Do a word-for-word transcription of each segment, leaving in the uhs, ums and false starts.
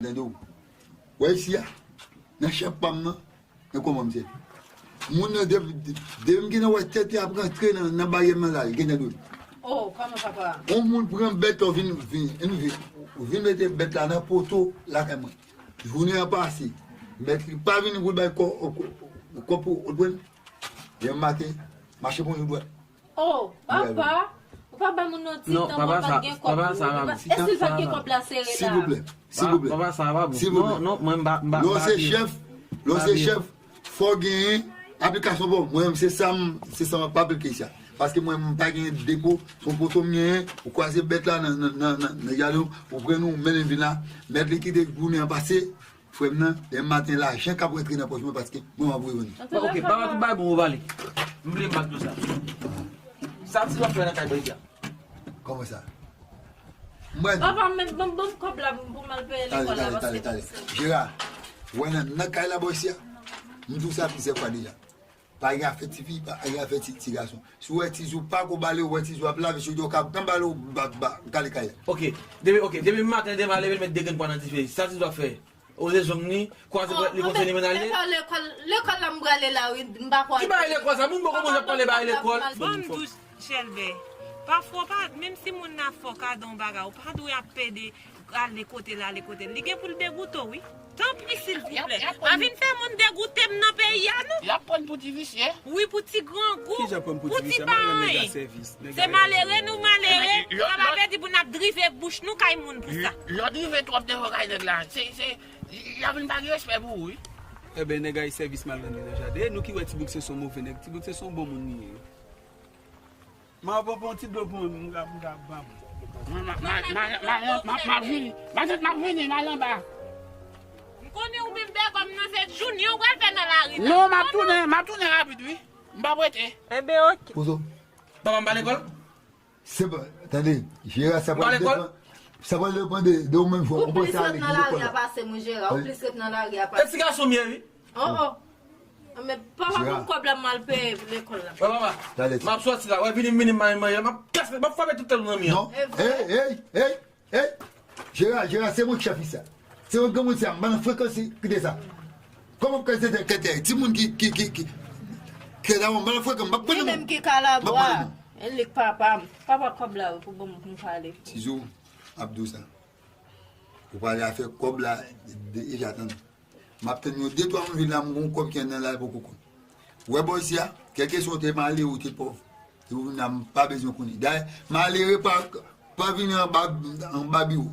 Tande w. Wè isi a, nan chèf pa m nan, nan kòman m se. Moun nan, de, de, depi m gentan wè tèt li ap rantre nan, nan baryè m nan la, li gentan dwe. Oh, kòman papa? Yon moun pran bèt la, vin, vin, vin, vin, vin mete bèt la nan poto lakay mwen. Jounen an pase, mèt li pa vini pou l bay kò, kò, kò pou, ou konprann? Demen maten, mache pran yon dwèt. Oh, papa, ou pa ba moun nan ti tan, moun pa t gen kòb pou li. Èske l pa t gen kòb la sere la? Silvouplè, silvouplè. Papa, sa va bon. Silvouplè. Non, non, mwen m pa, m pa, lè w se chèf, lè w se chèf, fò w genyen aplikasyon pa w. Mwen menm, se sa m, se sa m ap aplike isi a. Paske mwen, m pa gen depo, se yon poto m genyen, ou kwaze bèt la nan, nan, nan, nan, nan jaden w, ou pran nou, ou mennen vin la, mèt li kite jounen an pase, frè m nan, demen maten lajan k ap rantre nan pòch mwen paske mwen m ap reveni. Bon, ok, papa, tout bagay bon, ou pale. M bliye m pa t di w sa. Sa ti w ap fè nan kay bandi a? Kòman sa? Mwen. Papa, men ban m kòb la pou m al peye lekòl la paske. Tande, tande, tande. Jera, wè nan, nan kay la bò isi a, m di w sa plizyè fwa deja. Pa gen afè tifi, pa gen afè ti, ti gason. Si w wè tizou pa ko bale, ou wè tizou ap lave, si w di w ka pran bale, ou ba, ba, kale kay la. Ok, depi, ok, depi maten, depi m leve, l met de grenn pwa nan dife. Sa tizou ap fè? Ou se zonm ni, kwaze bwèt li kontinye mennen ale. Lekòl, lekòl, lekòl la m prale la, wi, m pa kwè. Ki bagay lekòl sa? Moun poko konn jan pale bagay lekòl. Ban m di w, Chèlbè, pafwa w pa, menm si moun nan fè w kado yon bagay, ou pa dwe ap pede ale kote l, ale kote l. Li gen pou l degoute w, wi. Tanpri, silvouplè. Pa vin fè moun degoute m nan peyi a, non. Y ap pran pou ti visye. Wi, pou ti grangou, pou ti pa anyen. Se malere nou malere, sa pa vle di pou n ap drive bouch nou kay moun pou sa. Lè w drive twòp devan kay nèg la, se, se, y ap vin pa gen respè pou ou, wi. Enben, nèg a sèvis mal nan li nan jaden. E nou ki wè Ti Bouk se son move nèg. Ti Bouk se son bon moun li ye. Mwen ap pran yon ti dlo pou mwen, m ka, m ka ban m. Mwen, m ap, m ap, m ap, m ap, m ap, m ap vini. Matant, m ap vini, m al anba. M konnen ou menm bègòm nan se jounye ou pral fè nan lari la. Non, m ap tounen, m ap tounen rapid, wi. M p ap rete. Enben, ok. Pouzo. Papa m pa lekòl? Se pa, tande, Jera, sa pral depann, sa pral depann de, de ou menm, fò ou panse ale ki lekòl la. Ou plis ret nan lari a pase m, wi, Jera. Ou plis ret nan lari a pase m. E ti gason m ye, wi. Oh, oh. Men papa, ban m kòb la, m al peye lekòl la. Wè, papa. M ap sòti la. Wè, vini, vini, m al manje. M ap kase, m ap frape tout tèt ou nan mi an. Non. Ey, ey, ey, ey. Jera, Jera, se mwen k chèf isi a. Se mwen k granmoun isi a. M pa nan frekans ki de sa. Kòman m ka se tèt, timoun ki, ki, ki, ki, ki la, m pa nan frekans, m ap pran nan men. Li menm ki kalabwa. E li k papa m. Papa, kòb la, wi, pou ban m, pou m pale. Tizou, ap di w sa. Ou pale afè kòb la, deja tann. M ap tann yon de twa moun vin la, m gon kòb ki anndan la, l poko konn. Ou wè bò isi a, kèlkeswa ou te malere, ou te pòv, ou vin la, m pa bezwen konnen. Dayè, malere pa, pa vini anba, anba biwo.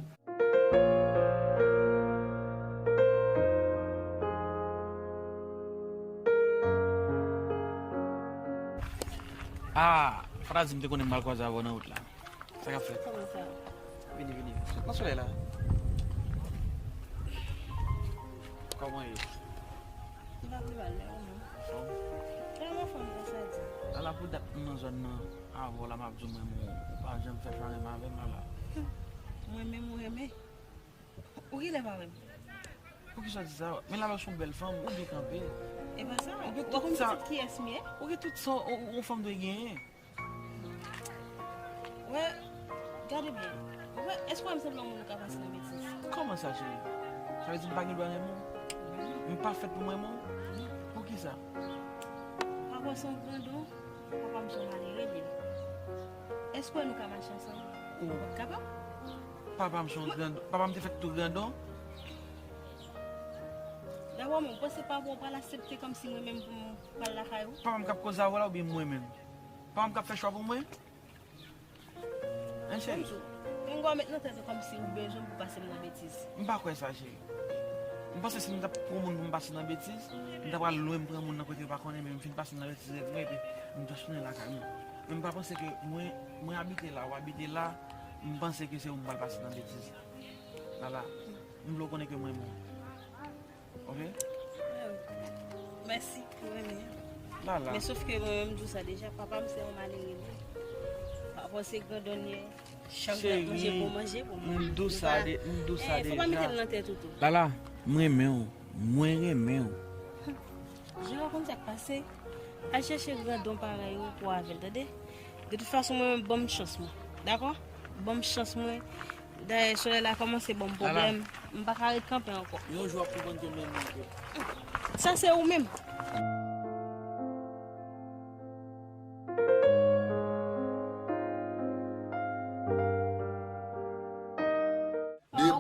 Ah, fanatik, m te konnen m pral kwaze avè w nan wout la. Sa k ap fèt? Kòman sa? Vini, vini. Sot nan solèy la. Kòman ye? M pa pi mal, men ou menm? Anfòm? Trè anfòm, konsa di. Lala, pou dat m nan zòn nan, avè w la, m ap di w, mwen, mwen, ou pa janm fè chwa renmen avè m, Lala. Mwen menm ou renmen? Ou genlè pa renmen? Poukisa w di sa? Men Lala, se yon bèl fanm, ou byen kanpe. E pa sa, ou gen tout sa. Ou konn pitit kiyès m ye? Ou gen tout sa yon, yon fanm dwe genyen. Wè, gade byen. Ou wè, èske w wè m sanble yon moun ou ka pase nan betiz? Kòman sa, cheri? Sa vle di m pa gen dwa renmen w? M pa fèt pou m renmen w? Poukisa? Papa w se yon grandon, papa m se yon malere li ye. Èske w wè nou ka mache ansanm? Ou pa t kapab? Papa m se yon grandon. Papa m te fèt tou grandon? Dabò, men w panse papa w pral aksepte kòmsi mwen menm pou m pral lakay ou? Papa m k ap koze avè w la oubyen mwen menm? Papa m k ap fè chwa pou mwen? Hein, cheri? Bonjou. Gen gwa w met nan tèt ou kòmsi ou bezwen m pou pase m nan betiz. M pa kwè sa, cheri. M panse si m t ap pran moun pou m pase nan betiz, m ta pral lwen, m pran moun nan kote yo pa konnen, men m fin pase m nan betiz rèd mwen, epi m just tounen lakay mwen. Men m pa panse ke mwen, mwen abite la, ou abite la, m panse ke se ou m pral pase nan betiz. Lala, m vle w konnen ke mwen bon. Ok? Mèsi, mwen menm. Lala. Men sòf ke mwen menm, m di w sa deja, papa m se yon malere li ye. Papa w se grandon li ye. Chak jou l ap manje bon manje pou mwen. M di w sa de, m di w sa deja. Fò pa mete l nan tèt ou tou. Lala, m renmen w. Mwen renmen w. Jera, konn sa k pase? Al chèche grandon parèy ou pou avè l, tande? De tout fason, mwen menm, ban m chans mwen. Dakò? Ban m chans mwen. Dayè, solèy la kòmanse ban m pwoblèm. M pa ka ret kanpe ankò. Yon jou w ap konprann ke menm mwen tou. Sa se ou menm.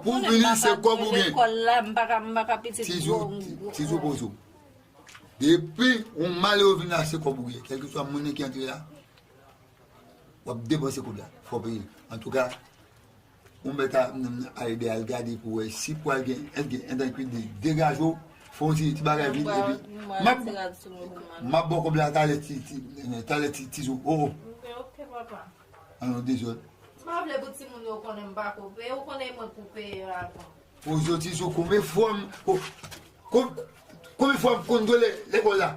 Depi w vini, se kòb ou gen. Lekòl la, m pa ka, m pa ka pitit. Tizou, gwo, gwo. Tizou poze w. Depi yon malere vin la, se kòb ou gen. Kèlkeswa moun ki antre la, w ap depanse kòb la. Fò w peye l. Antouka, ou mèt a, m, m, al ede al gade pou wè si pral gen, èske gen entankwit de, degaje w, fè yon ti, ti bagay vit, epi m ap, m ap ba w kòb la talè ti, ti, talè ti, Tizou. O, o. Ok, ok, papa. An nou dezòd. M pa vle pou timoun yo konnen m pa ko peye, ou konnen mwen pou peye avan. Pou soti sou konbyen fwa m, ko-, ko-, konbyen fwa m konn dwe le-, lekòl la.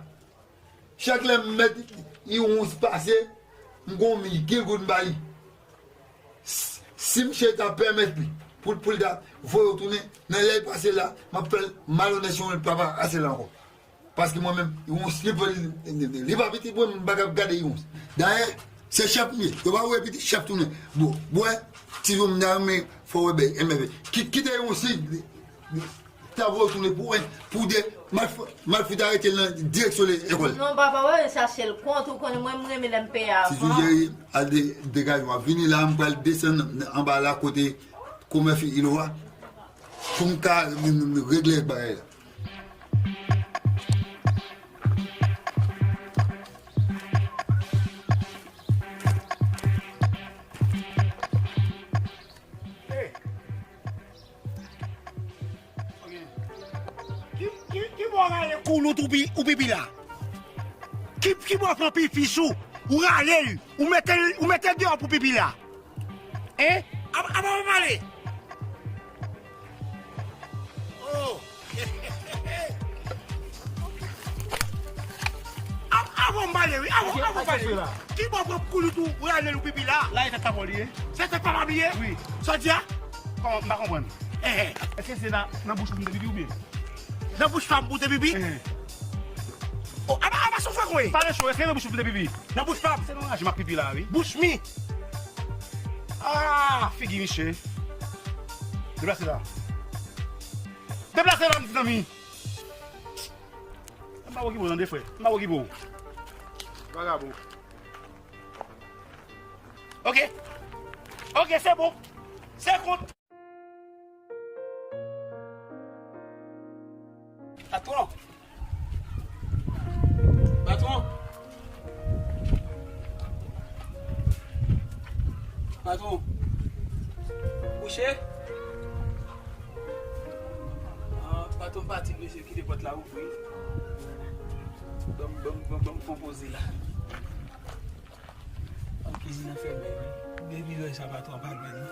Chak lè m mèt yon onz pase, m gon mil goud m ba li. S-, si misye ta pèmèt li, pou, pou l ta voye w tounen, nan lè l pase la, m ap fè l malonèt si yon lòt papa ase la ankò. Paske mwen menm, yon slip, li, li pa pitit mwen, m pa ka gade yon. Dayè, se chèf m ye. Yo pa wè pitit chèf tounen. Bon, bwè, Tizou m nan men, fò wè bèy, M F. Ki, kite yon slip, ta voye tounen pou en, pou de, m al f-, m al fout arete l nan direksyon lekòl. Non, papa, wè, chache l kont, ou konnen mwen, m renmen lè m peye avan. Tizou cheri, al de-, degaje w, vini la, m pral desann anba la kote komè fi Ilo a, pou m ka, m, m, regle bagay la. Ki, ki, ki bò w rale koulout ou pi-, ou pipi la? Ki, ki bò w pran pipi sou, ou rale l, ou mete l, ou mete l deyò pou pipi la? Hein? Apa, apa w pale? Oh! Av-, avan m pale, wi. Avan, avan m pale. Ki bò pran koulout ou, ou rale l ou pipi la? La, e tèt papa w li ye. Se tèt papa m li ye? Wi. Sa w di a? Kòman, m pa konprann. Eh, eh. Èske se nan, nan bouch ou m te pipi oubyen? Nan bouch pa m ou te pipi? Eh. Oh, apa, apa, se w fè kwe? Pale cho, èske nan bouch ou m te pipi? Nan bouch pa m. Se nan raje m ap pipi la, wi. Bouch mi. Ah, figi misye. Deplase la. Deplase la, m di zanmi. M pa okipe w, tande, frè. M pa okipe w. Vagabon. Ok. Ok, se bon. Se kont. Patwon. Patwon. Patwon. Kouche. Ah, patwon pati, mesye, kite pòt la ouvri. Ban m, ban m, ban m, ban m fè yon poze la. An kizin nan fèmen, wi. Depi lè sa, patwon pa lwen, non.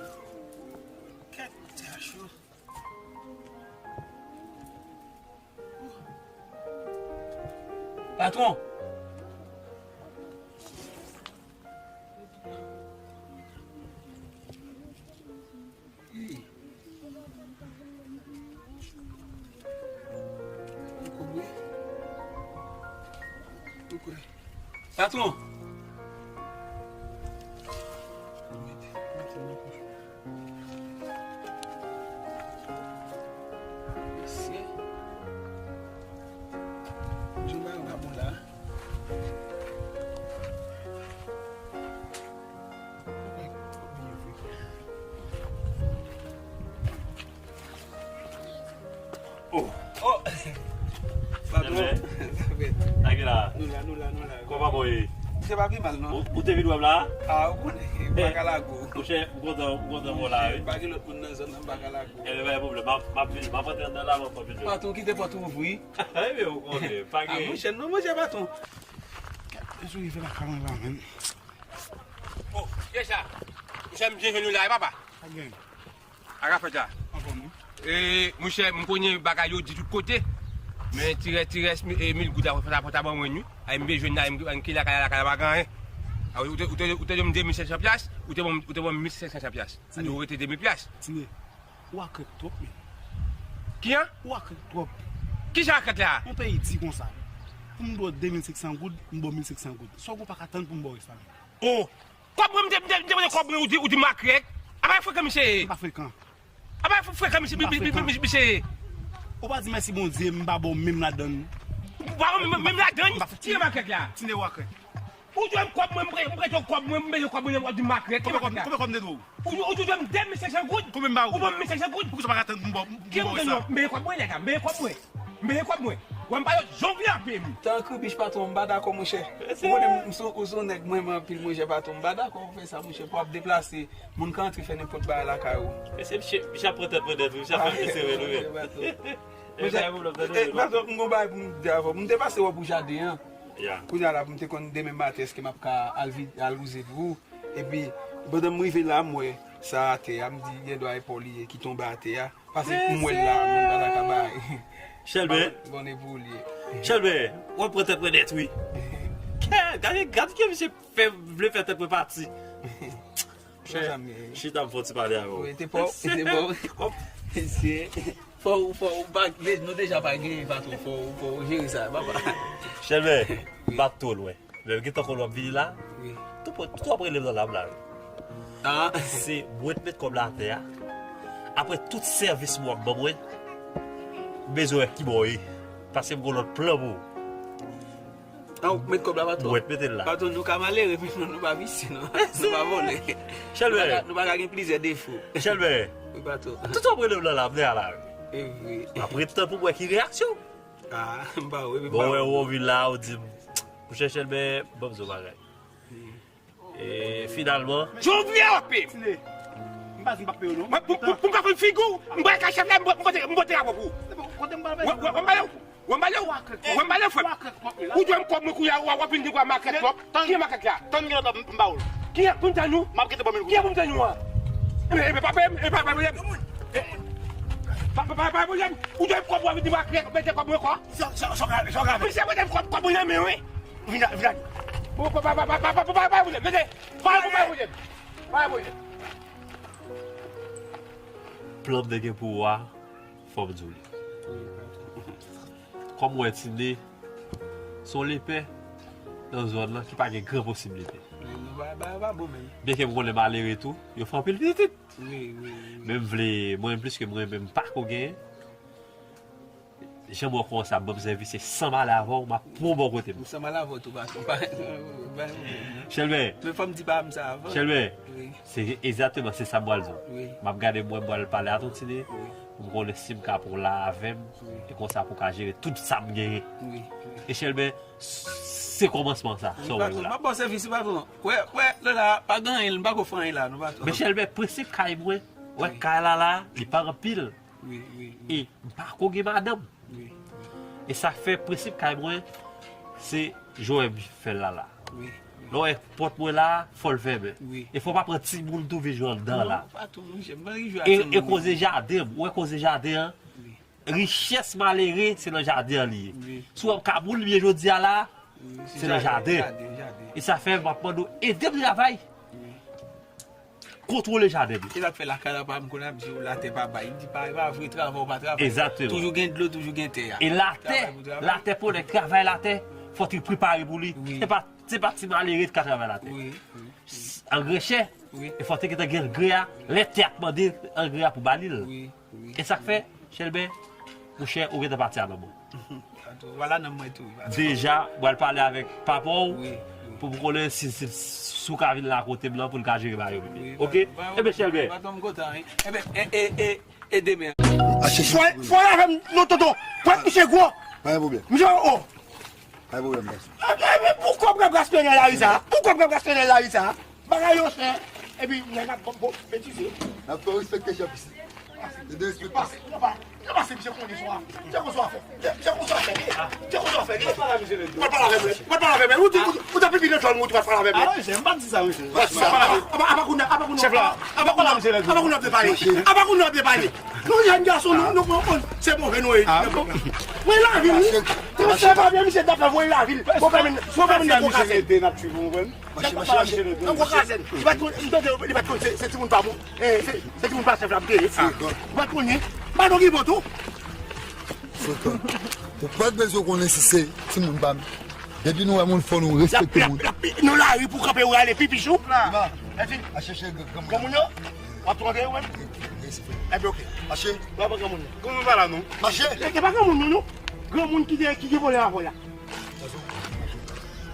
Kèt, tè a cho. Patwon. Hey. Ou konnen? Ou konnen? Patwon. Mesye. Jan bagay yo pa bon la. Oh. Oh. Patwon. Sa fèt. Sa ki la? Nou la, nou la, nou la. Kòman boy? Se pa pi mal, non. Ou, ou te vin wè m la? Ah, ou konnen, m pa ka lage w. Monchè, m kontan, m kontan wè w la, wi. Pa gen lòt moun nan zòn nan, m pa ka lage w. Enben, pa gen pwoblèm. M ap, m ap vin, m ap antre anndan la, m ap vin. Patwon, kite pòt ou ouvri. Enben, ou konnen, pa gen. Ah, monchè, non, monchè, patwon. Gad, mesye, fè la karan la, menm. Oh, kiyès sa? Monchè, m byen jwenn ou la, wi, papa. Pa gen. Sa k ap fèt la? Anfòm, wi. E, monchè, m konnen bagay yo di tout kote. Men ti rès, ti rès, e, mil goud la, fò ta, fò ta ban mwen, wi. Ay, m bezwen la, m, m ki lakay la, lakay la pa gen anyen. A, ou te, ou te, ou te di m de mil senk san pyas, ou te ban m, ou te ban m mil senk san pyas. Sa di ou rete de mil pyas. Tine, ou akrèk twòp, men. Ki an? Ou akrèk twòp. Ki jan akrèk la? Yon peyi di konsa, pou m dwe w de mil senk san goud, m ba w mil senk san goud. Sa w gon pa ka tann pou m ba w rès la, men. Oh! Kòb mwen, m te, m te, m te mande kòb mwen, ou di, ou di m akrèk. Apa frekan misye ye? M pa frekan. Apa frekan misye, misye ye? Ou pa di mèsi Bondye, m pa bon menm ladann. Ou pa bon menm ladann? Tire makèt la. Tine wakè. Ou jwenn kòb mwen, m prete w kòb mwen, m bezwen kòb mwen, w ap di makrèt. Konbyen kòb, konbyen kòb m te dwe w? Ou, ou, ou jwenn de mil senk san goud? Konbyen m ba ou? Ou ban m mil senk san goud? Poukisa w pa ka tann pou m ba w, pou m ba w sa? Ki m te non, m peye kòb mwen, nèg la, m peye kòb mwen. M peye kòb mwen. Wè m pa yo, jan w vle ape m. Tankou bich patwon, m pa dakò, monchè. Ou konnen m sou, ou sou nèg mwen, mwen anpil, monchè, patwon, m pa dakò w fè sa, monchè, pou w ap deplase. Moun ka antre fè nenpòt bagay lakay ou. E se misye, misye ap pran tèt pran tèt, wi, misye ap fè m sere nou menm. Monchè, e, patwon, m gon bagay pou m di avè w. M te pase wè pou jaden an. Kounye a la, pou m te konn demen maten, èske m ap ka al vid-, al wouze pou ou? Epi, pandan m rive la, m wè sa atè a, m di, gen dwa e pa w li ye ki tonbe atè a. Pase m wè l la, moun pa ta ka bay. Chèlbè. Bon, bon, e pou li ye. Chèlbè, w ap pran tèt mwen nèt, wi. Kè, gade, gade ke misye fè, vle fè tèt mwen pati. Chè, chita m fò ti pale avè w. Wi, te pa w, te pa w. Mesye, fò w, fò w, pa, de-, nou deja pa genyen patwon, fò w, fò w jere sa, papa. Chèlbè, m pa t twò lwen. Lè l gentan konn w ap vini la, tou, tou w ap rele m nan lam la. Se mwen t met kòb la atè a. Apre tout sèvis mwen w ap ban mwen, m bezwen wè kibò w ye. Paske m gon lòt plan pou ou. An, ou met kòb la, patwon? Mwen t mete l la. Patwon, nou ka malere, men nou, nou pa visye, non. Nou pa vòlè. Chèlbè. Nou pa ka, nou pa ka gen plizyè defo. Chèlbè. Wi, patwon. Tout w ap rele m nan la, m te a la. E vre. M ap ret tan pou m wè ki reyaksyon. Ah, m pa wè, m pa wè. Bon, wè, ou vin la, ou di m, monchè Chèlbè, ban m di w bagay. E, finalman. Jan w vle ape m. Tine. M pa di m p ap peye w, non. Mwen, pou, pou, pou m ka konn figi w, m pral kay chèf la, m bote, m bote rapò pou ou. Kote m pral bay? Wè, wè, wè, m pale w. Wè, m pale w. Wè, m pale w, frè m. Ou dwe m kòb mwen kounye a, w ap vin di w a makèt twòp. Ki makèt la? Tann gen lòt m ba w l. Ki pou m tann ou? M ap kite ban m. Ki pou m tann ou a? Ebyen, ebyen, pa peye m, ebyen, pa peye m. Pa, pa, pa, pa peye m. Ou dwe m kòb, w ap vin di makèt, mete kòb mwen ankò. Sa, sa, sa w ka, sa w ka fè? Misye mete m kòb, kòb mwen nan men, wi. Vin la, vin la. Bon, pa, pa, pa pwoblèm, mete. Pa pwoblèm. Pa pwoblèm. Plan m te gen pou ou a, fò m di w li. Kòm w wè Tine, se yon lepè nan zòn nan ki pa gen gran posiblite. Byenke m konnen malere tou, yo fè anpil pitit. Men m vle, mwen menm plis ke mwen menm m pa ko genyen. Jan m wè w konsa, ban m sèvis, se san m ale avè w, m ap pran w bò kote m. M san m ale avè w tou, patwon. Pa, pa gen pwoblèm, non. Chèlbè. Men fò m di pa m sa avan. Chèlbè. Wi. Se egzakteman, se sa m pral di w. Wi. M ap gade, m wè m pral pale a Ton Tine. Wi. Pou m konnen si m ka pran w la avè m. Wi. E konsa pou w ka jere tout sa m genyen. Wi, wi. E Chèlbè, s-, se kòmansman sa, sa w wè yo la. M ap ba w sèvis, wi, patwon. Wè, wè, lè la, pa gen anyen, m pa ko fè anyen la, non, patwon. Men Chèlbè, prensip kay mwen, wè, kay la la, li pa anpil. Wi, wi, wi. E m pa ko gen madanm. Wi. E sa fè prensip kay mwen, se jan w wè m fè l la la. Wi, wi. Lè w wè pòt mwen la, fò l fèmen. Wi. E fò w pa pran timoun tou vin jwe anndan la. Non, pa tou, monchè, m pa vin jwe ak timoun. E, e koze jaden, ou wè koze jaden an? Wi. Richès malere, se nan jaden an li ye. Wi. Si w wè m ka moun m ye jodi a la, se nan jaden. Jaden, jaden. E sa fè m ap mande w ede m travay. Wi. Kontwole jaden li. E sa k fè lakay la pa m konn ap di w latè pa bay. M di pa, e pa vre, travay ou pa travay. Egzakteman. Toujou gen dlo, toujou gen tè a. E latè, travay pou travay. Latè pou nèg travay latè, fòk li prepare pou li. Wi. Se pa, se pa ti malere ki ka travay latè. Wi, wi, wi. Angrè chè. Wi. E fòk te gentan gen angrè a. Lè tè a ap mande angrè a pou ba li l. Wi, wi. E sa k fè, Chèlbè, monchè, ou gentan pati a nan bon. Vwala nan mwen tou, wi, patwon. Deja, m pral pale avèk papa w, wi, wi, pou m konnen si, si, si w ka vin la kote m nan pou l ka jere bagay yo pou li. Wi, oke? Patwon. Ebyen, Chèlbè. Patwon, m kontan, wi. Ebyen, e, e, e, e demen. Fò, fò lave m non, tonton. Pwèt misye gwo. Pa gen pwoblèm. Misye, o. Pa gen pwoblèm, gason. E, e, e, pou kòb w ap gaspiye nan lari sa? Pou kòb w ap gaspiye nan lari sa? Bagay yo chè, epi nèg ap bon, bon, betize. N ap fè w respekte chèf isi. Yo derespekte. Pase, yo pa, yo pase, misye konnen swa. Misye konn sa w ap fè. Misye konn sa w ap fè. Misye konn sa w ap fè. Ou pa pale avè m, ou pa pale avè m. Ou di, ou, ou ta pipi nan djòl mwen, ou di pa pale avè m. Ah, misye, m pa di sa, misye. Apa, apa kounye a, apa kounye a. Chèf la. Apa kounye a. Apa kounye a, misye, apa kounye a ap pale. Apa kounye a ap pale. Nou jèn gason, nou, nou, nou, se move nou ye. Mwen lavil, wi. Transfè papye, misye t ap fè voye lavil. Bon, fè mwen, bon, fè mwen bon kazèn. Mache, mache, mache. Yon gwo kazèn. Li pa t konn, m tande, li pa t konn, se, se timoun pa bon. Eh, se, se timoun pa chèf la m te ye. Li pa t konnen. M pa t konn ki bon tou. Frekan. Ou pa t bezwen konnen si se timoun pa m. Depi nou wè moun fò nou respekte moun. L ap, l ap, l ap, nan lari pou kanpe ou rale pipi sou. Mache chèche granmoun yo. W ap tou antre ou menm? Respè. Enben, oke. Mache. Papa granmoun nan. Granmoun pa la, non. Mache. E, e pa granmoun, non, non. Granmoun ki gen, ki gen vòlè avè w la.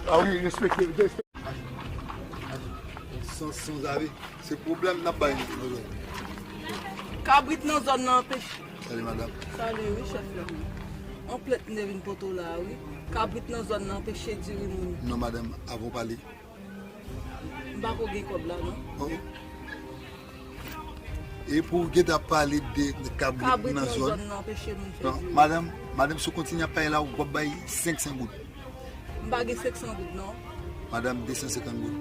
Ah wi, respekte, respekte. San, san zave. Se pwoblèm n ap bay nou. Kabrit nan zòn nan anpeche. Salut, madame. Salut, wi, chèf la. On plent m te vin pote w la, wi. Kabrit nan zòn nan anpeche diri moun. Non, madame, avan w pale. M pa ko gen kòb la, non. Oh. E pou w gentan pale de kabrit nan zòn nan anpeche moun fè diri. Non, madame, madame, si w kontinye ap pale la, w ap bay senk san goud. M pa gen senk san goud, non. Madame, de san senkant goud.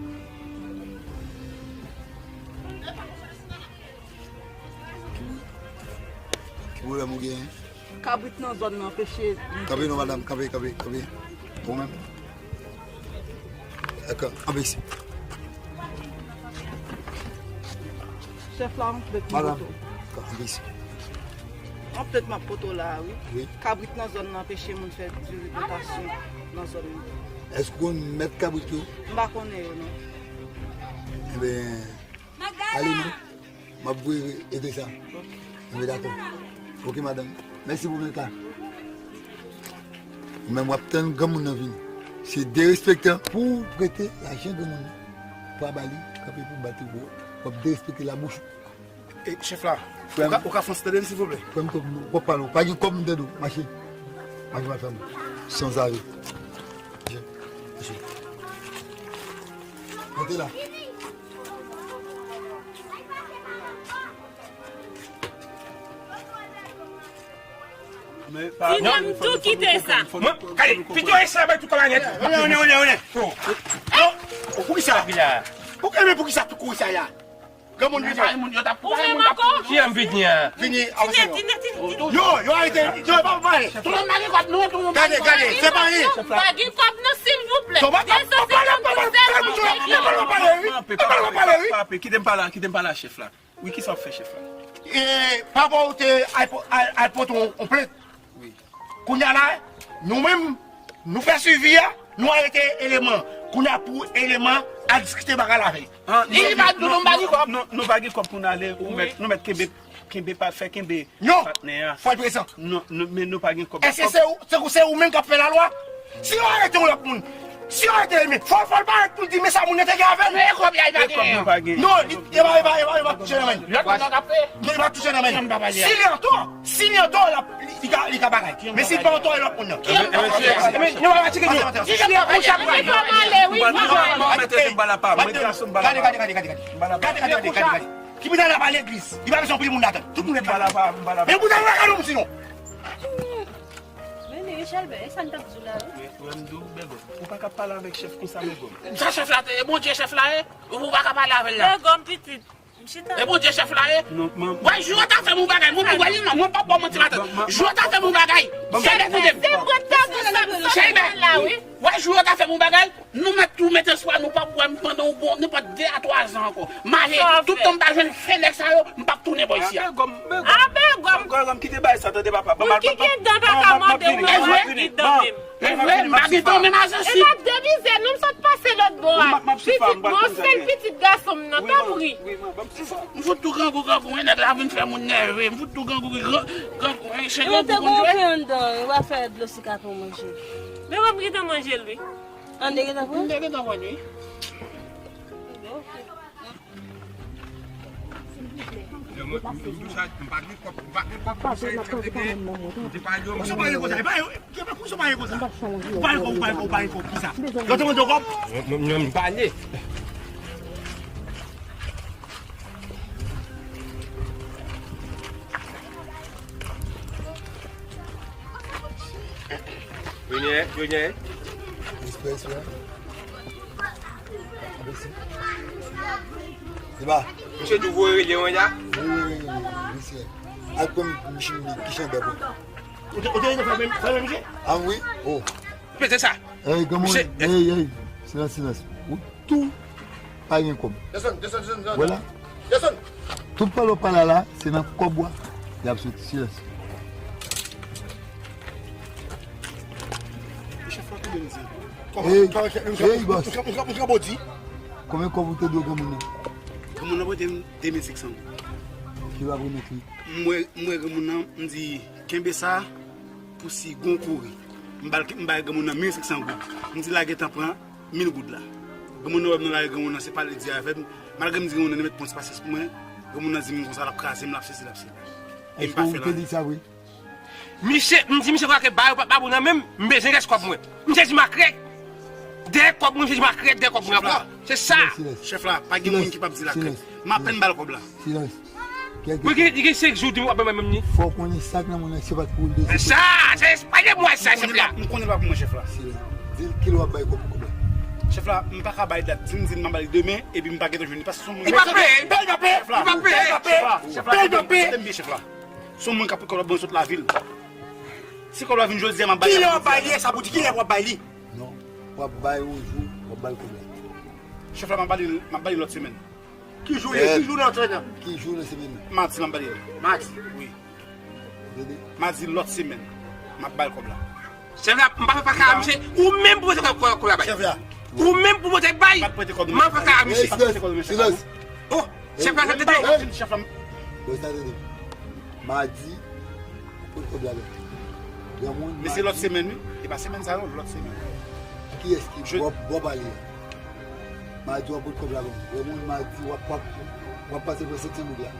Ki pwoblèm ou genyen? Kabrit nan zòn nan anpeche moun fè diri. Kanpe non, madame, kanpe, kanpe, kanpe. Ou menm? Dakò, anpe isi. Chèf la, on plent m pote w. Madame, anpe isi. On plent m ap pote w la a, wi. Wi. Kabrit nan zòn nan anpeche moun fè diri potasyon nan zòn nan. Èske w konn mèt kabrit yo? M pa konnen yo, non. Enben, ale non. M ap voye ede sa. Enben, dakò. Oke, madanm. Mèsi pou mèt la. Ou menm w ap tann granmoun nan vini. Se derespektan pou w prete lajan granmoun nan. Pou w ba li, kanpe pou w bat li, w ap derespekte labouch ou. E, chèf la, ou ka, ou ka fè yon ti tande m, silvouplè? Frè m, w p ap pale, w pa gen kòb m tande w. Mache. Mache, mache, mache. Sanzave. Mache. Monte la. Ti nonm tou kite sa. Mwen, gade, pito e sa bay tout kòb la nèt. One, one, one, one. Oh. Oh, poukisa? Poukisa, poukisa tou kouri sa ya? Granmoun vini. Ou menm ankò? Ki an vini a? Vini avanse non. Yo, yo arete. Yo, pa pale. Tout moun pa gen kòb, nou tout moun pa gen kòb. Gade, gade, se pa anyen. Pa gen kòb non, silvouplè. Tonba, pa pale, pa pale, pa pale, pa pale, wi. Pa pale, pa pale, wi. Pa pale, kite m pale, kite m pale a chèf la. Wi, kisa w ap fè, chèf la? E, papa ou te al po-, al, al pote yon, yon plent. Wi. Kounye a la, nou menm, nou fè swivi a, nou arete eleman. Kounye a pou eleman al diskite bagay la avè l. Ah, li pa di nou nou pa gen kòb. Non, nou pa gen kòb pou n ale, ou mèt, nou mèt kenbe, kenbe pa, fè kenbe patnè a. Non, fò l prezan. Non, non, men nou pa gen kòb. Èske se ou, se ou, se ou menm k ap fè lalwa? Si yo arete yon lòt moun, si yo arete men, fò, fò l parèt pou l di, men sa moun nan te gen avè l. Men kòb la, li pa gen. Non, li, li pa, li pa, li pa, li pa touche nan men. Lòt moun nan k ap fè. Non, li pa touche nan men. Non, m pa pale a. Si li antò, si li antò, l ap, li, li ka, li ka bagay. Men si li pa antò, e lòt moun nan. Ki antò? Men, nou pa fatigué, nou. Jije pou chak. Mwen pa pale, wi, mwen pa pale. Gade, gade, gade, gade, gade. Gade, gade, gade, gade, gade. Ki bizè la pa legliz. Li pa bezwen anpil moun ladan. Tout moun ret la. Men pou ta wè gade m sinon. Men li Richelbè, e sa n t ap di w la, wi. Men, frè m di w, Bègòm, ou pa ka pale avèk chèf konsa, Bègòm. Sa chèf la te ye? Bondye chèf la ye? Ou pa ka pale avè l la? Bègòm, pitit, m chita. E Bondye chèf la ye? Non, man. Wè, jou w ta fè m yon bagay, mwen, mwen, mwen, mwen p ap ba w manti maten. Jou w ta fè m yon bagay, Chèlbè, koute m. Se mwen t ap di sa, sa la, wi. Wè, jou w ta fè m yon bagay, nou mèt tou met espwa, nou p ap wè m pandan yon bon, nenpòt de a twa zan ankò. M ale, tout tan m pa jwenn fè nèg sa yo, m p ap tounen bò isi a. Ah, Bègòm, Bègòm. Ah, Bègòm. Bègòm, kite bagay sa, tande papa. Moun ki gen dan pa ka mande, ou menm w ap gen dan menm. E vre, m pa gen dan menm, asansi. E m ap demize, non, m sot pase lòt bò a. Pitit, m ap sifè, m pral konn sa gen. Pitit, m ap sèl pitit gason m nan, tanpri. Wi, man, ban m sifè. M fout tou grangou, grangou, wi, nèg la vin fè moun nève. M fout tou grangou, gran-, grangou, wi, chèlbè pou moun jwe. Yo te gon fen anndan, yo va fè dlo sika pou manje. Men wè m gentan manje l, wi. An, te gentan pran? M te gentan pran, wi. Yo, mwen, m, m, m, sa, m pa gen kòb, m pa gen kòb pou sa, m te, m te pa di yo, m pa gen kòb. Ou pa gen kòb, ou pa gen kòb, ou pa gen kòb, kisa? Yo te mande w kòb? Mwen, mwen, mwen, m pale. Yo nye, yo nye. Respè, respè. Respè. Eba. Misye di w voye rele mwen la? Wi, wi, wi, wi, wi, mesye. Al pran m, m, m, ki chan bèb. Ou te, ou te rete fè menm, fè menm misye? Ah wi. Oh. Pete sa. Ey, granmoun, ey, ey. Silans, silans. Ou tou pa gen kòb. Desann, desann, desann, desann. Vwala. Desann. Tout pale w pale la, se nan kòb ou a y ap soti. Silans. Chèf la, konbyen l di? Ey, ey, bòs. Konbyen kòb ou te dwe granmoun nan? Granmoun nan pote m de mil senk san. Li pa remèt li. M wè, m wè granmoun nan, m di, kenbe sa pou si gon kouri. M ba l, m bay granmoun nan mil senk san goud. M di, l a gentan pran mil goud la. Granmoun nan wè m nan lari, granmoun nan se pale li di avè m. Malgre m di granmoun nan li met pran ti pasyans pou mwen, granmoun nan di m konsa l ap kraze m, l ap sezi, l ap sela. E m pa fè l anyen. Misye, m di misye kraze, ba yo pa, ba yo nan men m, m bezwen rès kòb mwen. Misye di m a krèk. Dèyè kòb mwen, misye di m a krèk, dèyè kòb mwen ankò. Se sa. Chèf la, pa gen moun ki p ap di l a krèk. M apèn ba l kòb la. Silans. Mwen gen, gen senk jou di m w ap ban mwen menm ni. Fò w konnen sa k nan mwen nan, se pa t pou l de. Sa, se pa de mwen sa, chèf la. M konnen l pa pou mwen, chèf la. Silans. Di l kilè w ap bay kòb, kòb la. Chèf la, m pa ka bay dat. Di m, di m, m a ba li demen, epi m pa gentan jwenn li, paske se yon moun. Li pa peye. Peye pa peye. Chèf la. Li pa peye. Chèf la, chèf la, chèf la, chèf la. Chèf la, chèf la. Se yon moun k ap pran kòb la ban sot lavil. Si kòb la vin jodi a, m ap bay li. Kilè w ap bay li, sa pou di kilè w ap bay li. Non, w ap bay yon jou, w ap bay kòb la. Chèf la, m ap ba li, m ap ba li lòt semèn. Ki jou ye? Ki jou nan semèn nan? Ki jou nan semèn nan? Madi, m ap ba li. Madi? Wi. Madi lòt semèn, m ap ba l kòb la. Chèf la, m pa fè paka a misye. Ou menm pou pote kòb, kòb la bay. Chèf la. Ou menm pou pote bay. M pa t prete kòb. M pa fè paka a misye. Silans, silans. Oh, chèf la, tande. Chèf la. Bon, sa tande. Madi, Pot kòb la, granmoun. Men se lòt semèn, wi. E pa semèn sa yo, lòt semèn. Kiyès ki bò, bò pale a? Madi w ap pot kòb la, granmoun. Granmoun, madi w ap, w ap, w ap pase pou senk san goud la.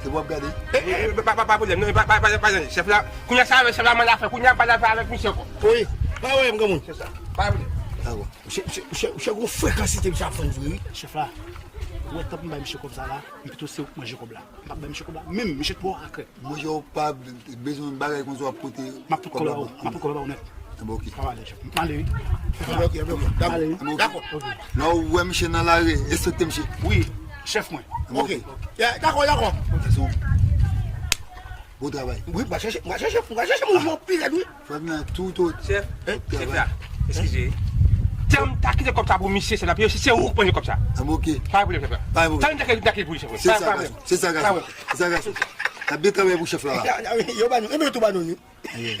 Se pou w ap gade. E, e, e, pa, pa, pa pwoblèm, non, pa, pa, pa, pa, pa, chèf la, kounye a sa, chèf la, mande afè, kounye a, pa afè avèk misye ankò. Wi, pa wè m, granmoun. Se sa, pa pwoblèm. Dakò. Misye, misye, misye, misye gon frekansite misye ap vann vre, wi. Chèf la, ou wè, tank m bay misye kòb sa la, m pito se ou k manje kòb la. M p ap bay misye kòb la menm, misye twò akrè. Monchè, ou pa bezwen bagay konsa w ap pote. M ap pote kòb la ba ou, m ap pote kòb la ba ou nèt. Anben, oke. Sa va ale, chèf. M ale, wi. Anben, oke, anben, oke. Dakò. Ale, wi. Anben, oke. Dakò. Lè w wè misye nan lari, respekte misye. Wi, chèf mwen. Anben, oke. Ya, dakò, dakò. Bon travay. Wi, m va chèche, m va chèche, m va chèche moun yo pi rèd, wi. Frè m nan tout, tout. Chèf, chèf la, eskize. Tann m ta kite kòb sa pou misye, se la, se ou k manje kòb sa. Anben, oke. Pa gen pwoblèm, chèf la. Pa gen pwoblèm. Tann m ta kite pou li, chèf la. Se sa, gason. Se sa, gason. N ap byen travay pou chèf la. Yo ba nou, enben yo tou ba nou, wi. Enben,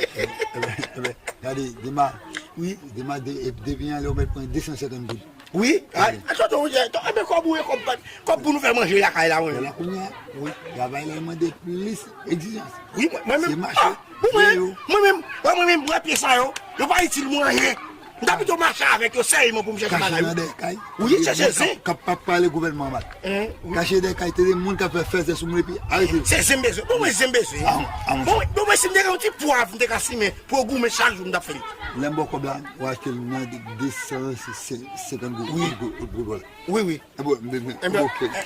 enben, enben, gade, demen, wi, demen, depi anlè ou mèt pran de san senkant goud. Wi, a, a, tonton, tonton, enben, kòb ou ye, kòb, kòb pou nou fè manje lakay la, wi. Kounye a, wi, travay la mande plis egzijans. Wi, mwen, mwen menm, se mache, a, pou mwen, mwen menm, mwen, mwen menm, mwen pye sa yo, yo pa itil mwen anyen. M ta pito mache avèk yo sèyèman pou m chèche bagay. Kache nan dèyè kay. Wi, chèche zen. K ap, k ap pale gouvènman mal. Kache dèyè kay, te de moun k ap fè fèzè sou moun epi arete yo. Se zen m bezwen. Bon, mwen zen m bezwen. Bon, bon, mwen si m te gen yon ti pwav, m te ka simen pou yo goumen chak jou, m t ap fè l. Lè m ba w kòb la, w achte l nan de san senkant goud. Wi. Wi, wi. Enben, enben,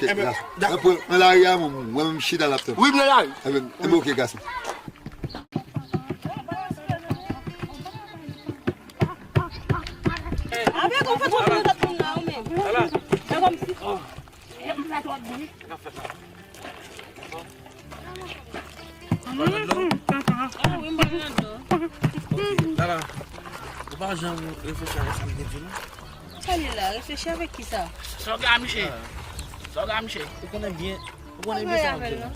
enben, dakò. Apre, nan lari a, mwen, mwen menm chita l ap tann. Wi, m nan lari. Enben, enben, oke, gason. Avèk ou fè twòp nan tèt moun nan, ou menm. Se kòmsi. Sa ka fèt la? Ah wi, m pral nan dlo. Ok, Lala, ou pa janm reflechi avèk sa m te di w, non? Sa li la, reflechi avèk kisa? Sa w gen a misye? Sa w gen a misye? Ou konnen byen, ou konnen byen sa m ap di w la.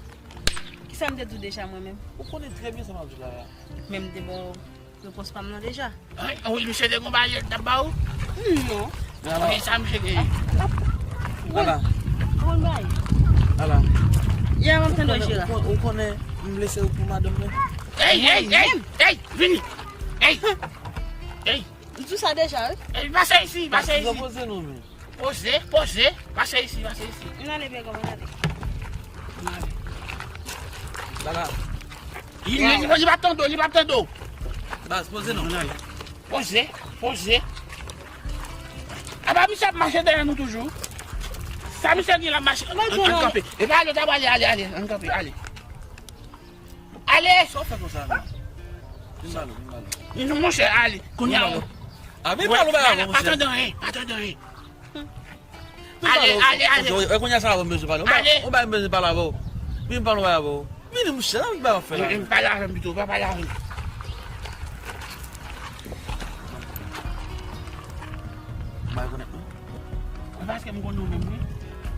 Kisa m te di w deja mwen menm? Ou konnen trè byen sa m ap di w la. Men m te ba w repons pa m nan deja. Wi, wi, misye te gon bagay l t ap ba ou? Non. Lala. Wi, sa misye genyen. Lala. Lala. Ya, m ap tande w, Jera. Ou konnen, ou konnen m lese ou pou madanm mwen. Ey, ey, ey, ey, vini. Ey. Ey. M di w sa deja, wi. Ey, pase isi, pase isi. Poze non, men. Poze, poze, pase isi, pase isi. N ale, Pè Gòm, n ale. N ale. Lala. Li, li, li pa tande w, li pa tande w. Baz, poze non. N ale. Poze, poze. Apa misye ap mache dèyè nou toujou? Sa misye gen la mache. Ann, ann kanpe. E pa ale, ta pale, ale, ale, ann kanpe, ale. Ale! Sa w fè konsa la? Vin ba nou, vin ba nou. Vin, monchè, ale. Kounye a. A, vin ba nou, ba nou, monchè. Pa tande anyen, pa tande anyen. Ale, ale, ale. E kounye a sa la, m bezwen pale. Ale. Ou ba m bezwen pale avè w. Vin ba nou, ba avè w. Vin, monchè, sa vin ba w fè la. Vin pale avè m pito, pa pale avè m. Ou pa rekonèt mwen? E paske m konnen w menm, wi.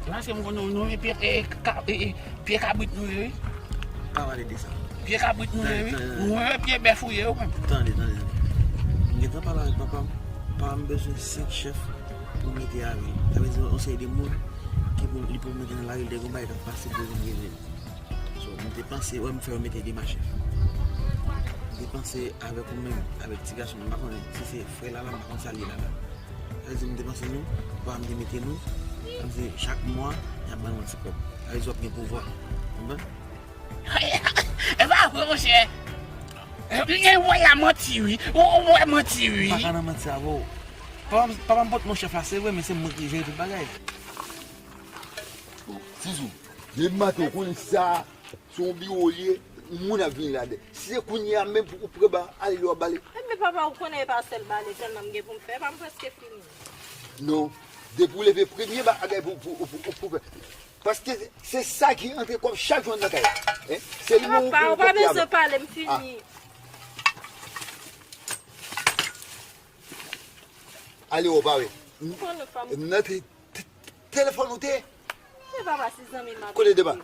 E paske m konnen w, nou, e pye, e, ka, e, e, pye kabrit nou ye, wi. Pa pale de sa. Pye kabrit nou ye, wi. Tande, tande. Ou wè pye bèf ou ye, ou menm. Tande, tande, tande. M gentan pale avèk papa m. Papa m bezwen senk chèf pou mete avè l. Sa vle di, yon seri de moun Ki pou, li pou mete nan lari, li te gen yon bagay k ap pase pou yo vin rele l. So, m te panse, wè, m fè yo mete Dema chèf. M te panse avèk ou menm, avèk ti gason, m pa konnen si se frè Lala, m pa konn sa l ye Lala. Sa vle di, m te panse nou, papa m te mete nou, sa vle di, chak mwa, y ap ban nou yon ti kòb. Sa vle di, w ap gen pouvwa. Konprann? E pa vre, monchè. Ou wè la manti, wi. Ou wè manti, wi. M pa ka nan manti avè w. Papa m, papa m pot non chèf la, se vre, men se mwen ki jere tout bagay. Tizou, depi maten ou konnen sa, se yon biwo l ye, moun ap vini ladan. Si se kounye a menm pou ou pran ba, ale lè w ap bale. Ebyen papa, ou konnen e pa sèl bale sèlman m gen pou m fè, pa m prèske fini. Non, depi ou leve premye bagay pou, pou, pou, pou, pou fè. Paske se sa ki antre kòb chak jou anndan kay la. Hein? Se li menm ou, ou, ou bezwen pale, m fini. Ale, ou pa wè. Nan te, te, telefòn ou te? E papa, si zanmi m ap. Kote Dema?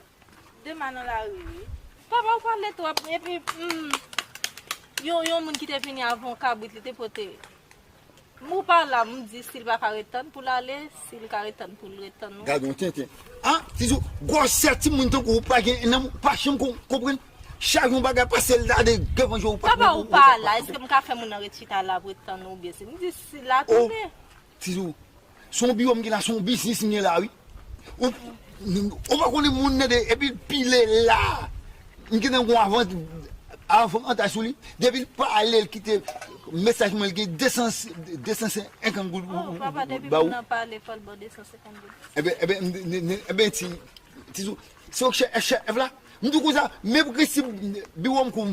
Dema nan lari, wi. Papa, ou pale twòp, epi, hmm, yon, yon moun ki te vini avè yon kabrit, li te pote. M ou pa la, m di si l pa ka ret tann pou l ale, si l ka ret tann pou l ret tann ou. Gade yon tenten. Ah, Tizou, gwosè timoun tankou ou pa gen nanm, ou pa janm kon-, konprann. Chak yon bagay pase l la de devan je w ou pa. Papa, ou pa la, èske m ka fè moun nan ret chita la pou ret tann ou oubyen si m di si l a tounen? Tizou, se yon biwo m gen la, se yon biznis m gen la, wi. Ou, ou pa konnen moun nan de, epi l pile la. M gentan gon avan, avantaj sou li. Depi l pale, l kite mesaj mwen, l gen de san, de san senkant goud ba ou. Oh, papa, depi moun nan pale, fò l ba w de san senkant goud. Enben, enben, m, m, m, enben, ti, Tizou, se w k chè-, chèf la? M di w konsa, men prensip biwo m kou,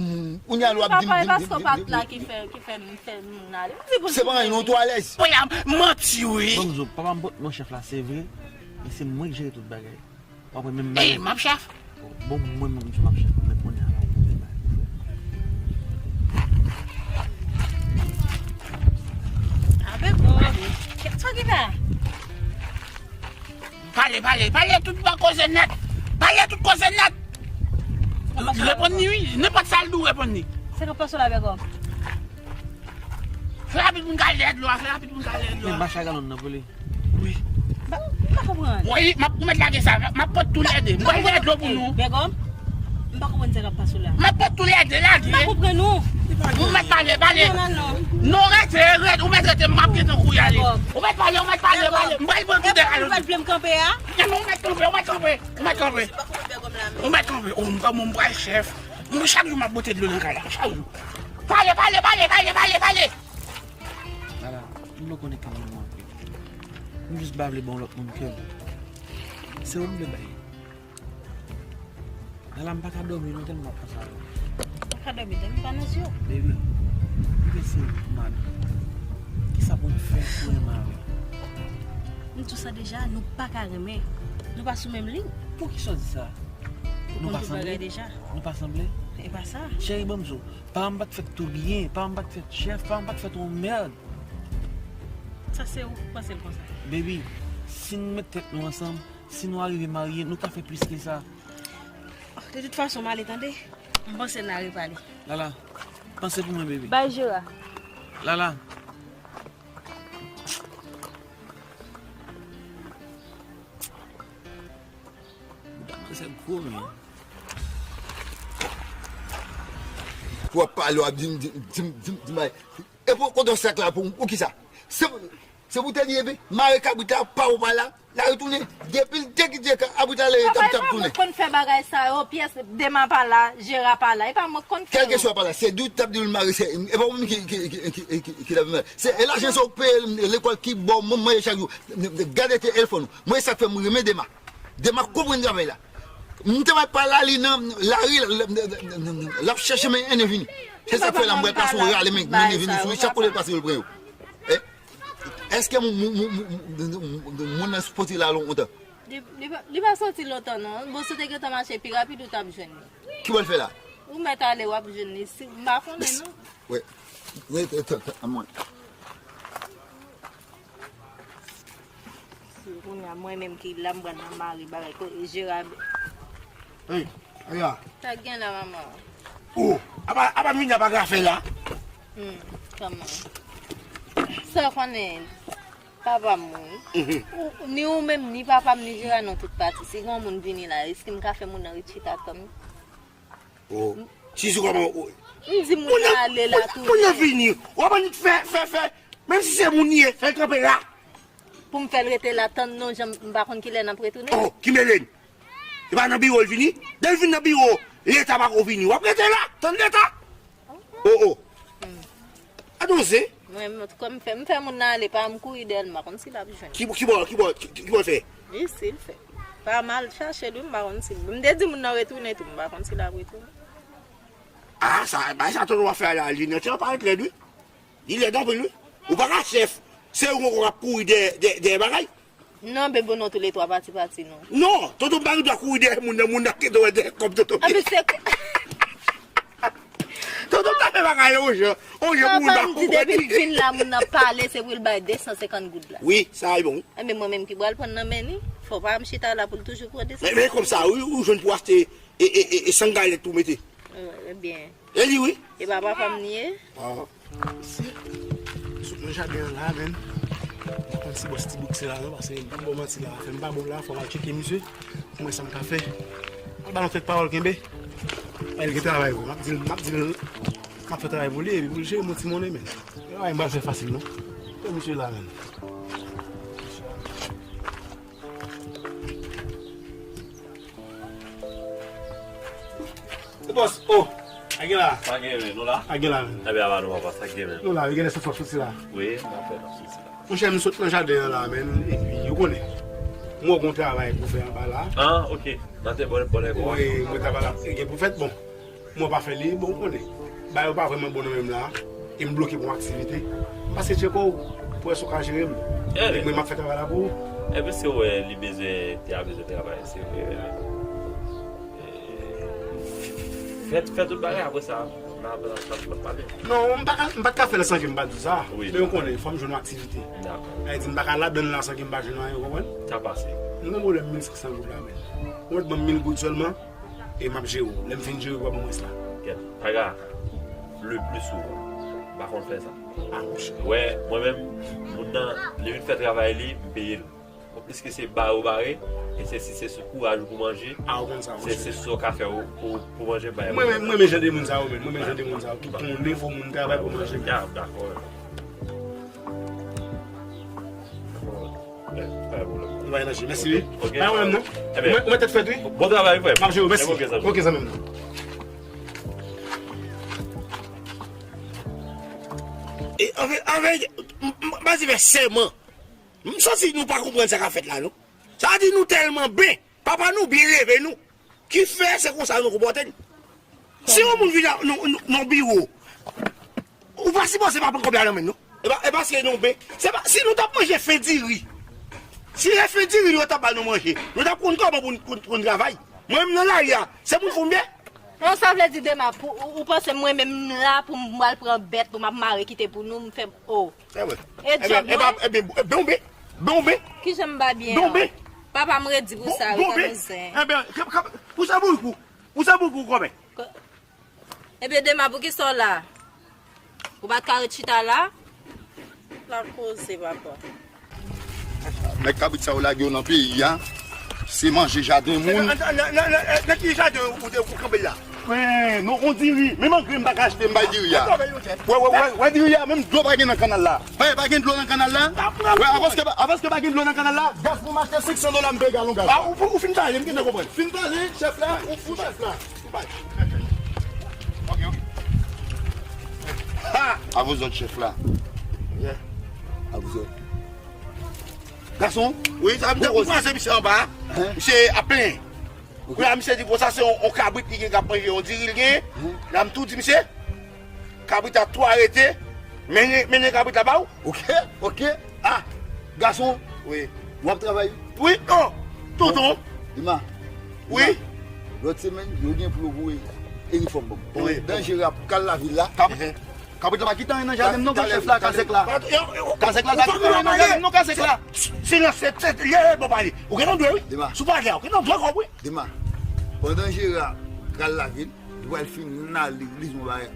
kounye a lè w ap di m. Papa, e paske w pa t la ki fè, ki fè m fè moun ale. M di pou l. Se pa anyen non, ou twò alèz. Oya, manti wi. Bon, m di w, papa m pot non chèf la, se vre, men se mwen k jere tout bagay. W ap wè menm bagay. Ey, m ap chèf. Bon, mwen menm m di w m ap chèf, men kounye a la, ou konnen bagay. Avèk ou, kèt sa ki la? Pale, pale, pale tout, pa koze nèt. Pale tout, koze nèt. Reponn li, wi. Nenpòt sa l di w, reponn li. Se nan pòs ou la, Bègòm. Fè rapid pou n ka ale dlo a, fè rapid pou n ka ale dlo a. Men mache a galon nan pou li. Wi. M pa, m pa konprann. Wi, m ap, ou mèt lage sa, m ap pot toulède. M pral fè dlo pou nou. Bègòm. M pa konprann sa k ap pase w la. M ap pot toulède, lage. M pa konprann ou. Ou mèt pale, pale. Non, non, non. Non, rete, rete, ou mèt rete, m ap gentan kouri ale. Ou mèt pale, ou mèt pale, pale. M pral pran tout de. Ou pa t vle m kanpe a? Non, non, ou mèt kanpe, ou mèt kanpe, ou mèt kanpe. Ou mèt kanpe. Oh, m pral, m pral chèf. Mwen, chak jou m ap bote dlo nan kay la, chak jou. Pale, pale, pale, pale, pale, pale. Lala, m poko konnen kè moun nan anpil. M jis pa vle ban yon lòt moun kè m. Se ou m vle bay. Lala, m pa ka dòmi non, tèlman m ap panse avè w. Ou pa ka dòmi, dòmi pa nan zye w. Baby, m panse mari. Kisa pou m fè pou renmen avè w? M di w sa deja, nou pa ka renmen. Nou pa sou menm liy. Poukisa w di sa? Nou pa sanble? Nou pa sanble? E pa sa. Cheri, ban m di w, papa m pa t fèt tou byen, papa m pa t fèt chèf, papa m pa t fèt yon mèd. Sa se ou k panse l konsa. Baby, si n met tèt nou ansanm, si nou arive marye, nou ka fè plis ke sa. De tout fason, m ale tande. M panse n a repale. Lala, panse pou mwen, baby. Bay Jera. Lala. Bouda mwen se gwo, men. W ap pale, w ap di m, di m, di m, di m, di m, e pou kote w sèk la pou, pou kisa? Se, se pou tèt li, epi mare kabrit la, pa ou pa la, la retounen. Depi l te kite kabrit la, l t ap, t ap tounen. Papa, e pa mwen k konn fè bagay sa yo, pyès Dema pa la, Jera pa la, e pa mwen k konn fè yo. Kèlkeswa pa la, se di w t ap di l mare, se, e pa ou menm ki, ki, ki t ap di m. Se, e lajan sa w peye lekòl ki ba w manje chak jou. Gade telefòn ou. Mwen, e sa k fè m renmen Dema. Dema konprann travay la. M te mèt pale a li nan lari, l, l, l, l ap chèche men ene vini. Se sa k fè la, m wè pase w rale men, men ene vini sou li, chak kote l pase yo, l pran yo. Eh? Èske moun, moun, moun, moun, moun nan sipoze la lontan? Li, li pa, li pa soti lontan non. Bon, si w te gentan mache pi rapid, ou t ap jwenn li. Ki w al fè la? Ou mèt ale, w ap jwenn li. Si, m pa konnen non. Wè. Wè, tè, tè, tè, mwen. Si kounye a mwen menm ki la, m pral nan mare bagay kote Jera. Hey, aya. Sa k gen la, manman? Oh, apa, apa vini apa gafè la? Hmm, kòman? Sa w konnen? Papa m, wi. Mhm. Ou, ni ou menm, ni papa m, ni Jera, nou tout pati. Si gen yon moun vini la, èske m ka fè moun nan ret chita tann? Oh. Tizou kòman? Oh. M di moun nan ale la tou. Moun nan vini. W ap annik fè, fè, fè. Menm si se moun li ye, fè l kanpe la. Pou m fè l rete la tann non, jan m pa konn kilè n ap retounen. Oh, ki mele n. E pa nan biwo l vini? Lè l vin nan biwo, Leta pako vini. W ap rete la, tann Leta. Oh, oh. Hmm. Adoze. Mwen, m, kòm m fè, m fè moun nan ale, pa m kouri dèyè l, m pa konn si l ap jwenn. Ki, ki bò, ki bò, ki, ki bò l fè? Isi l fè. Pa m al chache l, wi, m pa konn si l. M te di moun nan retounen tou, m pa konn si l ap retounen. Ah, sa, bagay sa tonton w ap fè a la, li nan tè parèt lèd, wi. Li lèd anpil, wi. Ou pa ka chèf. Se ou ankò k ap kouri dèyè, dèyè, dèyè bagay. Non, bebe, non, toulètwa pati, pati, non. Non, tonton m pa gen dwa kouri dèyè moun nan, moun nan kite wè dèyè kòb tonton m. Anpi se Tonton m ta fè bagay yo, jan, yon jan pou moun nan konprann. Papa m di depi l fin la, moun nan pale, se pou l bay de san senkant goud la. Wi, sa e bon. Enben, mwen menm ki pral pran nan men li, fò pa m chita la pou l toujou pran de san senkant. Men, men kòb sa, wi, ou jwenn pou achte e, e, e, e, san galèt pou mete. Ebyen. E li, wi. E pa papa m li ye. Ah. Isi, sot nan jaden an la, menn. M pa konn si bòs ti bouk se la non, paske m pa bon manti la, afè m pa bon la, fò m al tcheke misye, pou m wè sa m ka fè. Al ba l yon kèk pawòl kenbe. Ay, li gen travay vre, m ap di l, m ap di l, m ap fè travay pou li, epi pou l jere m yon ti monnen, menn. E pa yon bagay m pral fè fasil non. Fè misye la, menn. Bòs, oh, a gen la. Sa gen, men, nou la? A gen la, men. Ebyen, ava nou, papa, sa gen, men. Nou la, wi, gen lè sou fòs soti la. Wi, m ap fè nan soti la. Monchè, m sot nan jaden an la, men, epi, ou konnen. M wè gon travay pou fè anba la. Ah, ok. Nan te bò, bò, bò. Wi, mwen travay la, gen pou fèt, bon. Mwen pa fè li, bon, ou konnen. Bagay yo pa vrèman bon nan men m la. E m bloke pou yon aktivite. M pase tcheke w, pou wè si w ka jere m. Eh. Epi mwen, m ap fè travay la pou ou. Epi si w wè li bezwen, te a bezwen travay, se vre, eh, fè, fè tout bagay, apre sa, n a, n a, n a, n a pale. Non, m pa ka, m pa t ka fè l san ke m pa di w sa. Wi. Men ou konnen, fò m jwenn yon aktivite. Dakò. Sa vle di, m pa ka ladann la san ke m pa jwenn anyen, ou konprann? Sa pase. M gen pwoblèm mil senk san goud la, men. Ou mèt ban m mil goud sèlman. E m ap jere w. Lè m fin jere w, w ap ban mwen sa. Kèt, paga le pli souvan. M pa konn fè sa. Ah, monchè. Wè, mwen menm, moun nan, li vin fè travay li, m peye l. Bon, pliske se bare ou bare, e se si se sou kouraj ou pou manje, ah, ou konn sa, se, monchè, se sou sa w ka fè ou, pou, pou manje bay. Mwen menm, mwen menm jan de moun sa yo, menm. Mwen menm jan de moun sa yo, ki konnen fò moun travay pou manje. Ya, dakò. Pa gen pwoblèm. Nou pa gen danje. Mèsi, wi. Ok. Pa gen pwoblèm, non. Ebyen, ou mèt, ou mèt tèt frèt, wi. Bon travay, frè. M ap jere w, mèsi. Ok, zanmi. Ok, zanmi m. E, anfen, anfen, m, m, m pa di fè sèman. M santi nou pa konprann sa k ap fèt la, non. Sa vle di nou tèlman ben. Papa nou byen leve nou. Ki fè se konsa nou konpòte n. Si yon moun vin nan, nan, nan, nan biwo, ou pa sipoze pa pran kòb la nan men n, non. E pa, e paske nou ben. Se pa, si nou t ap manje fen diri, si se fen diri yo t ap ba nou manje, nou t ap konn kòman pou n, pou n, pou n travay. Mwen menm nan lari a, se moun fou m ye. Non, sa vle di Dema, pou, ou, ou panse mwen menm m la pou m al pran bèt pou m ap mare kite pou nou, m fè, oh. E djòb mwen. Ebyen, ben ou ben. Ben ou ben. Kijan m pa byen an? Ben ou ben. Papa m redi pou sa, wi, pa gen zen. Ebyen, pou sa boul kou. Pou sa boul kou, kòmè. Ebyen, Dema, poukisa w la? Ou pa t ka ret chita la? La koze, papa. Nèg kabrit sa yo lage yo nan peyi a. Se manje jaden moun. Nan, nan, nan, nan, nan ki jaden ou te, ou kanpe la? Wen, non, on diri. Menm angre m pa ka achte, m bay diri a. Wè, wè, wè, wè diri a, menm dlo pa gen nan kannal la. Wè, pa gen dlo nan kannal la. Wè, avanske pa, avanske pa gen dlo nan kannal la, gaz pou m achte senk san dola m peye galon gaz. Ah, ou, ou fin pale, m gentan konprann. Fin pale, chèf la, ou, ou chèf la. Ou bay. Ok, ok. Ha! A vous autres, chèf la. Yeah. A vous autres. Gason, wi, sa m te pou kwaze misye anba. Hein? Misye ap plenyen. Ok. Kounye a, misye di konsa se yon, yon kabrit li gen k ap manje, yon diri li gen. Mhm. La m tou di misye, kabrit la tou arete, mennen, mennen kabrit la ba w. Ok, ok. Ah, gason, wi, w ap travay? Wi, oh, tonton. Dema. Wi. Dema, lòt semèn, yo gen pou yo voye inifòm ban m. Wi. Pandan jere ap pral lavil la. Kab-, mhm. Kabrit la pa kite anyen nan jaden m non, chèf la, kazèk la. Kazèk la pa kite anyen nan jaden m non, kazèk la. Silans, se, se, ye, bon, pale. Ou gentan dwe, wi. Dema. Si w pale, ou gentan dwe kòb, wi. Dema. Pandan jere a pral lavil, li pral fin ale, li jwenn bagay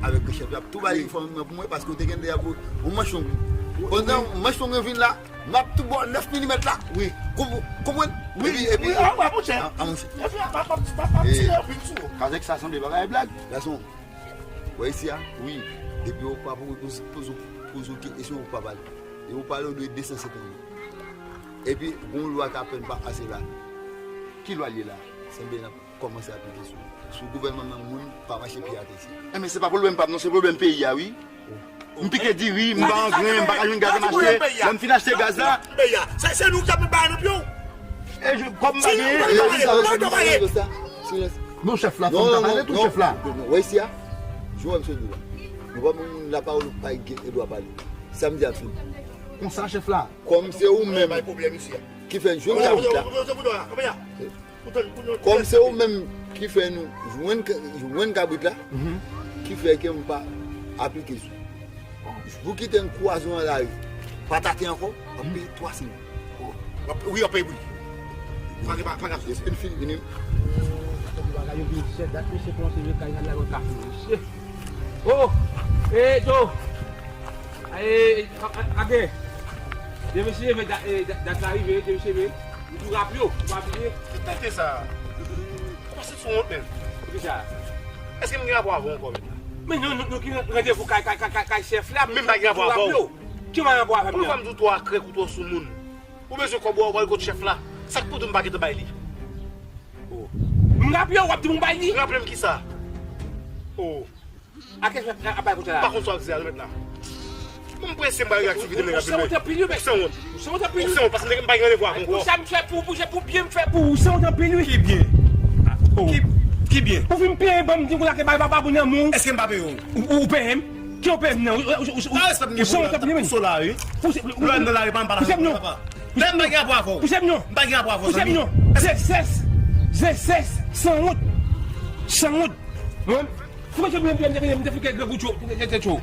avèk chèf la. Tou bay li fòm nan pou mwen, paske w te gen deja pou yon manchon. Pandan manch long yo vin la, m ap tou ba w nèf milimèt la. Wi. Konprann? Wi, epi, epi, wi, a, a, monchè. A, a, monchè. Epi, a, pa, pa, pa, pa, tire anpil sou ou. Kazèk sa sanble bagay blag. Gason, wè isi a? Wi. Epi ou pa pou, pou, pou, pou, pou kesyon ou pa pale. E ou pale ou dwe de san senkant mil. Epi, gon lwa k apèn pa pase la. Ki lwa l ye la? Sanble n ap kòmanse aplike sou, sou gouvènman nan moun pa mache pye atè isi. Enben, se pa pwoblèm pa m non, se pwoblèm peyi a, wi. M pike diri, m pa angren, m pa ka jwenn gaz m achte. Lè m fin achte gaz la. Peyi a. Se, se nou k ap bay nan pye w. E je, kòm m pa genyen. Silans, silans, silans. Non, chèf la, fò m ta pale tou, chèf la. Non, non, wè isi a. Jowèl se nou la. Nou pa moun lapawòl ou pa gen dwa pale. Sa m di a fini. Konsa, chèf la. Kòm se ou menm ki fè n jwenn kabrit la. Kòm se ou menm ki fè nou jwenn, jwenn kabrit la, ki fè ke m pa aplike sou. Pou kite n kwaze w nan lari, pa tate ankò, w ap peye twa san mil. Wi, w ap peye pou li. Pa gen, pa, pa gen. Yes, fini, fini, fini. Bagay yo vin chè, dat mesye kòmanse vin kay nan lagò kafe, mesye. Oh! Eh, Joe! Eh, a, a, a gen. Demen se men dat, eh, dat, dat la rive, demen se men. Ou tou rap yo, ou pa bliye. Tete sa. Ou pa santi w wont menm? Poukisa? Èske m gen rapò avè w ankò menm la? Men nou, nou, nou ki randevou kay, kay, kay, kay, kay chèf la. Men m pa gen rapò avè w. Ki pa gen rapò avè m? Poukisa m di w twò akrèk ou twò sou moun? Ou bezwen kòb ou, ou al kot chèf la. Sa k pou di w m pa gentan bay li? Oh. M raple w, w ap di m ou bay li? Raple m kisa? Oh. A kè chèf la ap bay kote la? M pa konn sa w ap di a, remèt la. Mwen m prese, m pa gen aktivite, men raple m. Ou sanwont anpil, wi, men. Ou sanwont. Ou sanwont anpil. Ou sanwont, paske m pa gen randevou avè w ankò. Pou sa m fè pou, pou, pou byen m fè pou ou, sanwont anpil, wi. Ki byen? Oh. Ki, ki byen? Ou fin peye ban m, di m kounye a ke bay papa pou nan moun. Èske m pa peye w? Ou, ou, ou peye m? Ki ou peye m nan? Ou, ou, ou, ou, ou sanwont anpil, wi. Pouse m non. Lè m nan lari pa m pa la. Pouse m non. Lè m pa gen rapò avè w. Pouse m non. M pa gen rapò avè w, zanmi. Pouse m non. Zesès. Zesès. Sanwont. Sanwont. Mwen, fò mwen, mwen, mwen, mwen, mwen te fè grangout yo, te, te, te cho.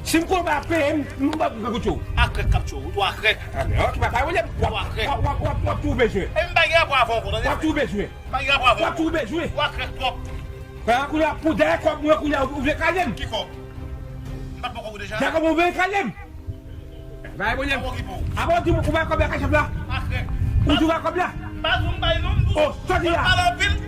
Si m konn pa peye m, m pa grangout yo. Akrèk k ap cho, ou tou akrèk. A, men, ok, pa, pa, w ap, w ap, w ap, w ap tou bezwen. E m pa gen rapò avè w ankò, tande? W ap tou bezwen. M pa gen rapò avè w. W ap tou bezwen. Ou akrèk twòp. Kounye a, pou dèyè kòb mwen, kounye a, ou vle kale m. Ki kòb? M pa t poko ou deja? Dèyè kòb mwen, ou vle kale m. Bay pwoblèm. Apa w di m ou bay kòb la kay chèf la? Ou di w bay kòb la? M pa di w m bay non, m di w. Oh, sòti la.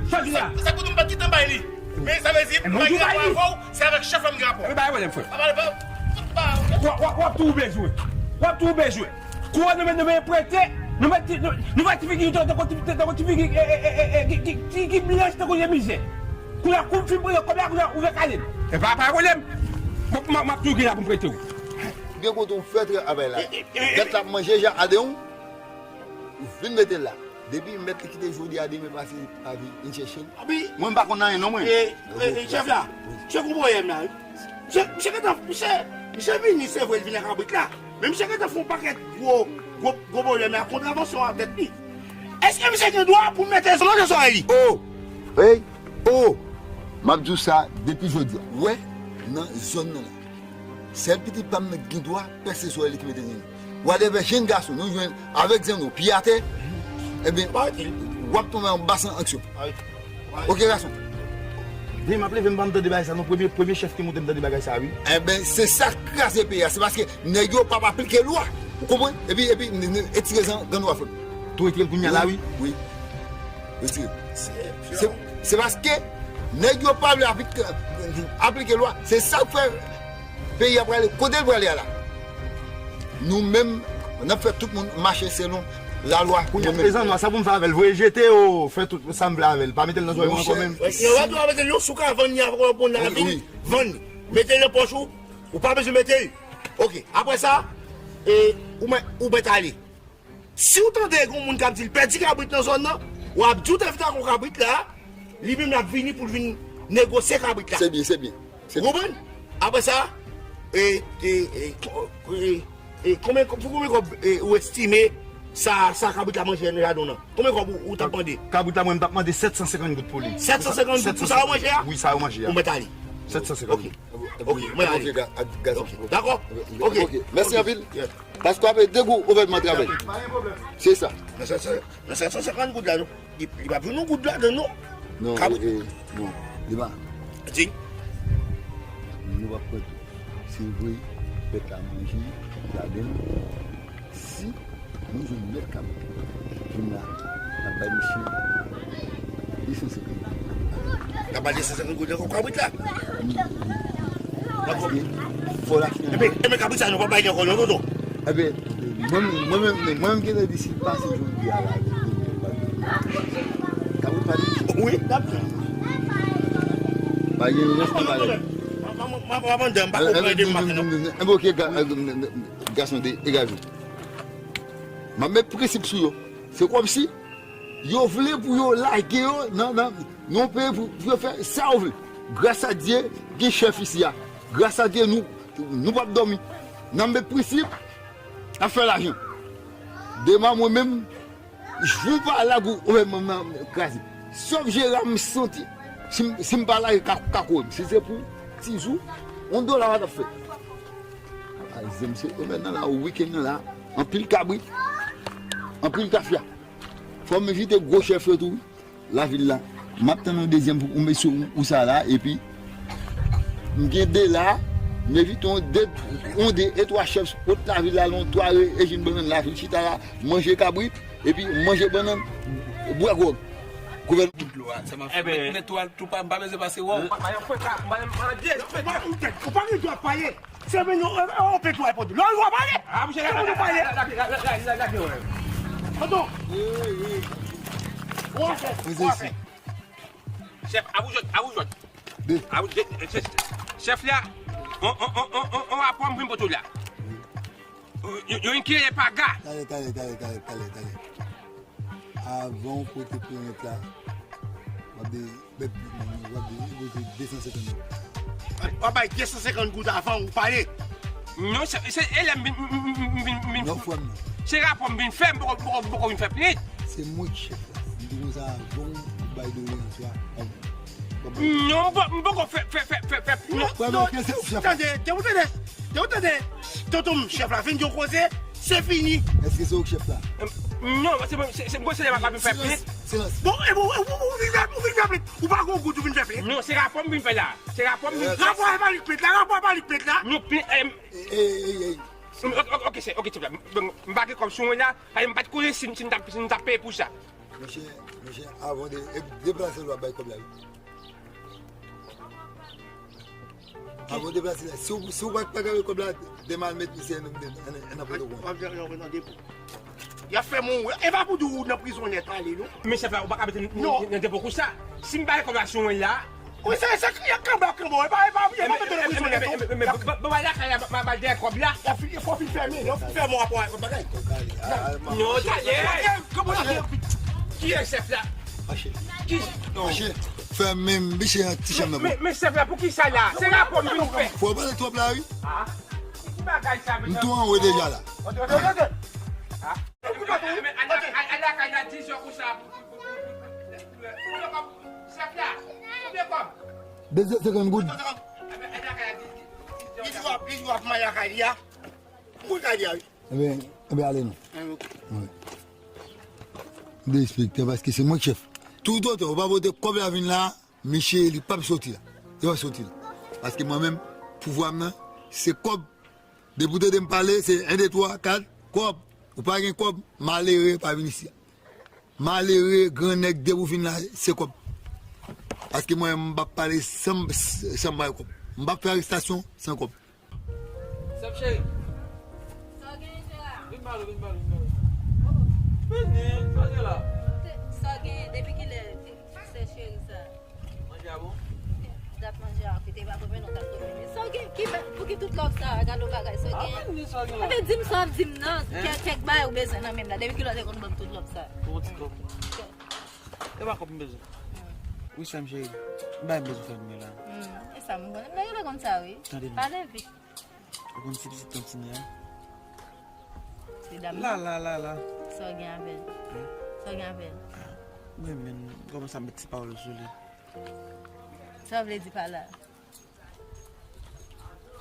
Sòti la. Sa k pou di m pa t gentan bay li. Men sa vle di, m pa gen rapò avè w, se avèk chèf la m gen rapò. Bay pwoblèm, frè. W ap, w ap, w ap tou bezwen. W ap tou bezwen. Kou nou met, nou met prete, nou met, nou, nou met ti figi, tankou ti, tankou ti figi, e, e, e, e, ki, ki, ki, ki blanch tankou je mizè. Kounye a, kou m fin prete kòb la, kounye a, ou vle kale m. E pa, pa pwoblèm. M, m, m ap tou gen la pou m prete w. Gen kote w fè travay la. Dat la ap manje jan adan w. Ou vin mete l la. Depi mèt li kite jodi a, demen pase, pa vin, vin chèche l. Mwen, m pa konn anyen non, mwen. E, e, e, chèf la, chèf ou pwoblèm la, wi. Misye, misye gentan, misye, misye vini, se vre, l vin ak kabrit la. Men misye gentan fè yon pakèt gwo, gwo, gwo pwoblèm la, kontravansyon ak tèt li. Èske misye gen dwa pou mete zòn nan sou li? Oh! Hey! Oh! M ap di w sa depi jodi a. Ou wè, nan zòn nan la. Sèl pitit pa m nan ki gen dwa pèse sou li ki mete zen. Whatever, jenn gason, nou jwenn avèk zen nou, pye atè, ebyen, w ap tonbe anba san sanksyon. Oke, gason. Demen m ap leve, m pa m tande bagay sa, non, premye, premye chèf ki monte m tande bagay sa, wi. Enben, se sa k kraze peyi a, se paske nèg yo p ap aplike lwa. Ou konprann? Epi, epi, n, n, etire zan, zan nou a fèt. Tou etire l kounye a la, wi. Wi. Etire. Se, se paske nèg yo pa vle aplike, aplike lwa. Se sa k fè peyi a prale kote l prale a la. Nou menm, n ap fè tout moun mache selon lalwa. Kounye a, pezan nwa, sa pou m fè avè l? Voye jete, o, fè tout sa m vle avè l. Pa mete l nan zòrèy mwen ankò menm. Yo pa dwe mete l, yo sou ka vann li avè w, pou n al vin vann li. Mete l nan pòch ou, ou pa bezwen mete l. Oke, apre sa, e, ou mèt, ou mèt ale. Si w tande gen yon moun k ap di l pèdi kabrit nan zòn nan, w ap di w te vin ak yon kabrit la, li menm l ap vini pou l vin negosye kabrit la. Se byen, se byen. Ou konprann? Apre sa, e, e, e, e, e, konbyen, pou konbyen kòb, e, ou estime sa, sa kabrit la manje nan jaden w nan? Konbyen kòb ou, ou t ap mande? Kabrit la, mwen, m t ap mande sèt san senkant goud pou li. Sèt san senkant goud pou sa yo manje a? Wi, sa yo manje a. Ou mèt ale. Sèt san senkant goud. Oke, mwen ale. Dakò? Oke. Mèsi anpil. Paske w ap ede gou gouvènman travay. Pa gen pwoblèm. Se sa. Nan sèt san, nan sèt san senkant goud la, non. Li, li pa pou nou goud ladan, non. Non, kabrit. E, e, non. Li pa. Di. Nou pa pran tou. Se vre. Fèt la manje, ladan l, si nou jwenn mèt kabrit, vin la, n ap bay misye de san senkant. N ap bay de san senkant goud ankò kabrit la. Paske fò l achte. Ebyen, ebyen, kabrit sa, nou pa bay li ankò, non, tonton? Ebyen, mwen, mwen menm, mwen menm gentan di si l pase jodi a la, kabrit pa li. Wi, n ap pran. Pa gen rès nan bagay. Mwen, mwen, mwen, mwen, mwen pa konprann de maten, non. Ebyen, ok, ga-, gason de, degaj ou. M ap met prensip sou yo. Se kòmsi yo vle pou yo lage yo nan, nan, nan yon peyi pou, pou yo fè sa yo vle. Gras a Dye, gen chèf isi a. Gras a Dye, nou, nou p ap dòmi. N ap met prensip, n ap fè lajan. Demen mwen menm, jou pa la gou, ou menm, mwen, mwen kraze. Sòf Jera, m santi, si m, si m pa lage ka, ka kore m. Si se pou tizou, yon dola pa t ap fè. A, zen m se, ou menm nan la, wikenn nan la, anpil kabrit, anpil tafya. Fò m envite gwo chèf yo tou, lavil la. M ap tann yon dezyèm pou ou mesye ou, ou sa la, epi m gen de la, m envite yon de, yon de e twa chèf sot lavil la, yon twa re, Ejin Bannann lavil chita la, manje kabrit, epi manje bannann, bwè gwòg. Gouvènman. Tout lwa, sa m ap fè. Ebyen. Mèt, mèt twa, tou pa, m pa bezwen pase wè w. Ou pa gen dwa pale. Se men nou, e, e, on pe twa e pòt. Lò, ou pa pale. Ah, misye, lage, lage, lage, lage, lage, lage, lage, lage. Tonton. Wi, wi. Ou a fè. Prezansi. Chèf, a vous autres, a vous autres. De. A vous, chèf, chèf, chèf la, on, on, on, on, on, on rapò m vin pote w la. Yo, yo, yo enkyete paga. Talè, talè, talè, talè, talè, talè. Avan w pote plent la, w ap de, w ap de, w ap de, w ap de de san senkant goud. W ap bay de san senkant goud avan ou pale. Non, se, se, e lè m vin, m, m, m, m vin, m vin. Non, frè m, non. Se rapò m vin fè, m poko, poko, poko vin fè plent. Se mwen ki chèf la. M di konsa, avan w bay doleyans la, w ap, w ap bay. Non, m po-, m poko fè, fè, fè, fè, fè, non. Frè m, non, èske se ou k chèf la? Tande, te ou tande, te ou tande, tonton m, chèf la, fin di yon koze, se fini. Èske se ou k chèf la? Non, se mwen, se, se mwen, se lè m ap vin fè plent. Silans, silans. Bon, e bon, ou, ou, ou vin fè, ou vin fè plent. Ou pa gon goud, ou vin fè plent. Non, se rapò m vin fè la. Se rapò m vin fè. Rapò a pa li k met la, rapò a pa li k met la. Non, plent, e, e, e, e. Ok, ok, ok, se, ok, se, m, m pa gen kòb sou mwen la, paske m pa t konnen si, si m t ap, si m t ap peye pou sa. Mesye, mesye, avan de, e, deplase l w ap bay kòb la, wi. Avan w deplase la, si w, si w pa, pa gade kòb la, demen al met misye nan, nan, nan, nan pòtoprens. Y ap fè mwen wè. E pa pou di w nan prizon nèt ale, non. Men chèf la, ou pa ka mete m nan depo konsa. Si m bay kòb la sou mwen la. Wi, se, se kriye kanba, kanba. E pa, e pa, e pa mete nan prizon nèt, non. Men, men, men, bon, bon, bon, lakay la, m a bay dèyè kòb la. Y ap fin, fò fin fèmen, y ap fin fèmen rapò ak bagay. Non, talè. Kiyès chèf la? Mache. Ki? Mache. Fè menm biche nan ti chanm nan. Men, men, men chèf la, poukisa la? Se rapò m vin fè. Fò w pale twòp la, wi. Ah. Ki bagay sa, mesye? M tou anwo deja la. Oke, oke, oke, oke. Ah. Men, men, al lakay la diz èt konsa. Chèf la, konbyen kòb? De san senkant goud. Li di w ap, li di w ap mache lakay li a. Mwen ka di a, wi. Ebyen, ebyen, ale non. Wi. M te respekte paske se mwen k chèf. Tout otan ou pa pote kòb la vin la, mesye, li p ap soti la. Li p ap soti la. Paske mwen menm, pouvwa m nan, se kòb. Depi w tande m pale, se en, de, twa, kat, kòb. Ou pa gen kòb, malere pa vin isi a. Malere, gran nèg, depi w vin la, se kòb. Paske mwen, m p ap pale san, san m bay kòb. M p ap fè arestasyon san kòb. Sèm cheri. Sa w genyen, Jera? Vin pale, vin pale, vin pale. Vini, sa w gen la? Sa w genyen, depi kilè, sè cheri sa? Manje a bon? Dat manje a fete, pa konprann non, kat konprann. Sa w gen, ki, pou ki tout lòv sa, gade yon bagay, sa w genyen? Vini, sa w gen la? Ebyen, di m sa w ap di m nan, kèk, kèk bagay ou bezwen nan men m la, depi kilè w te konn ban m tout lòv sa? Bon ti kòb. E pa kòb m bezwen. Wi, sè m cheri. M bagay m bezwen fè pou mwen la. Hmm, e sa m konnen. M rele konn sa, wi. Tande m. Pale vit. Ou konn ti pitit tantine a? Ti dam nan? La, la, la, la. Sa w gen avè l? Hein? Sa w gen avè l? Ah, mwen menm, kòmanse ap met ti pawòl sou li. Sa w vle di pa la?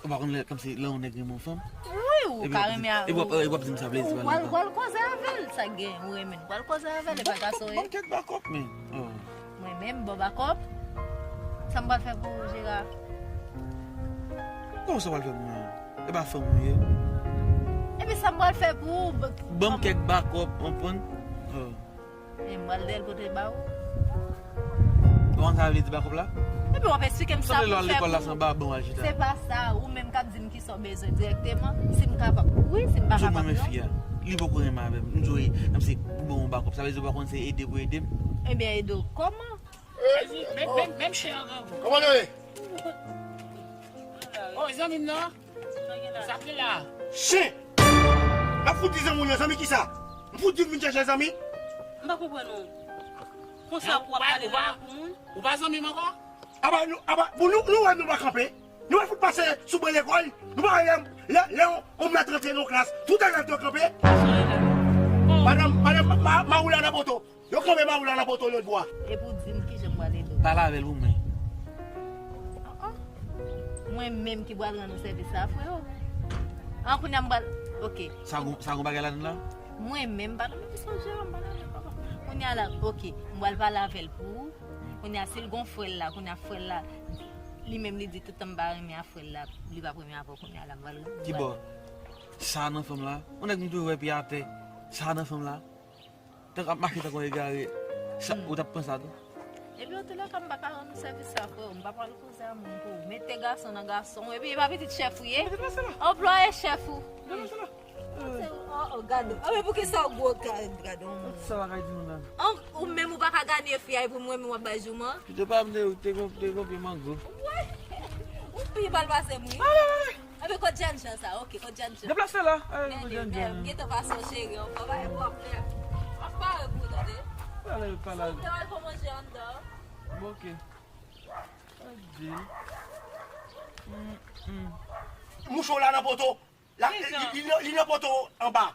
Ou pa konn lè, kòmsi lè yon nèg renmen yon fanm? Wi, ou ka renmen a. Epi w ap, epi w ap di m sa vle di pa la. Ou pral, pral koze avè l, sa k gen, ou renmen l. Pral koze avè l, e pa gason ye. Ban m kèk bakòp, men. Oh. Mwen menm, ban bakòp? Sa m pral fè pou ou, Jera? Kòman sa w pral fè pou mwen? E pa fanm ou ye. Epi sa m pral fè pou ou? Ban m kèk bakòp, w konprann? E m pral dèl pote ba ou. Bon, sa vle di bakòp la? Epi w ap eksplike m sa pou m fè pou ou. Se pa sa, ou menm k ap di m kisa w bezwen dirèkteman. Si m kapab, wi, si m pa kapab, non. Mwen renmen fi a. Li poko renmen avè m. M di w, kòmsi pou ban yon bakòp. Sa vle di w pa konn se ede pou ede m? Ebyen, ede w kòman? Menm chen an grangou. Kòman nou ye? Oh, zanmi m nan? Sa k gen la? Chen! M ap fout di zanmi w nan zanmi kisa? M fout di w vin chèche zanmi? M pa konprann ou. Konsa pou w ap pale nan pou moun? Ou pa zanmi m ankò? Aba nou, aba, bon nou, nou wè nou pa kanpe. Nou wè fout pase sou ban lekòl. Nou pa wè lè, lè, lè yon, yon mèt rantre nan yon klas, tout elèv dwe kanpe. Madanm, madanm, ma, ma, ma ou la nan poto. Yo kanpe ba ou la nan poto lòt bò a. Epi w di m kijan m pral ede w. Pale avè l pou mwen. An an. Mwen menm ki pral rann ou sèvis sa, freo. An kounye a m pral. Oke. Sa gon, sa gon bagay ladan la? Mwen menm, pa nan menm sonje an, m pa nan menm papa. Kounye a la, oke. M pral pale avè l pou ou. Kounye a, si l gon frè l la, kounye a frè l la, li menm li di tout tan m pa renmen a frè l la, li p ap renmen avè w kounye a la, m pral. Kibò? Sa nan fanm la? Yon nèg m toujou wè pye atè. Sa nan fanm la? Tank ap mache tank yon egare. Sa, ou t ap pran sa tou? Epi antoulèka m pa ka rann ou sèvis sa frè, m pa pral koze a moun pou ou. Mete gason nan gason, epi e pa pitit chèf ou ye? Anplwaye chèf ou. Oh, oh, gade. Ah, men poukisa ou gwo ka-, gade yon moun? Sa bagay di nou la. An, ou menm ou pa ka gade fi a, epi mwen menm w ap bay jouman? Pito pa m te, te gon, te gon pye mango. Ou pi mal pase m, wi. Anben, kot Jennjan sa? Oke, kot Jennjan? Deplase la. Ay, kot Jennjan? Gentan pase yon cheri ankò, pa gen pwoblèm. M ap pare pou ou, tande. Pale, pale. Si w te al pran manje anndan. Bon, oke. Sa di? Mouche w la nan poto. La, li, li, li nan poto anba.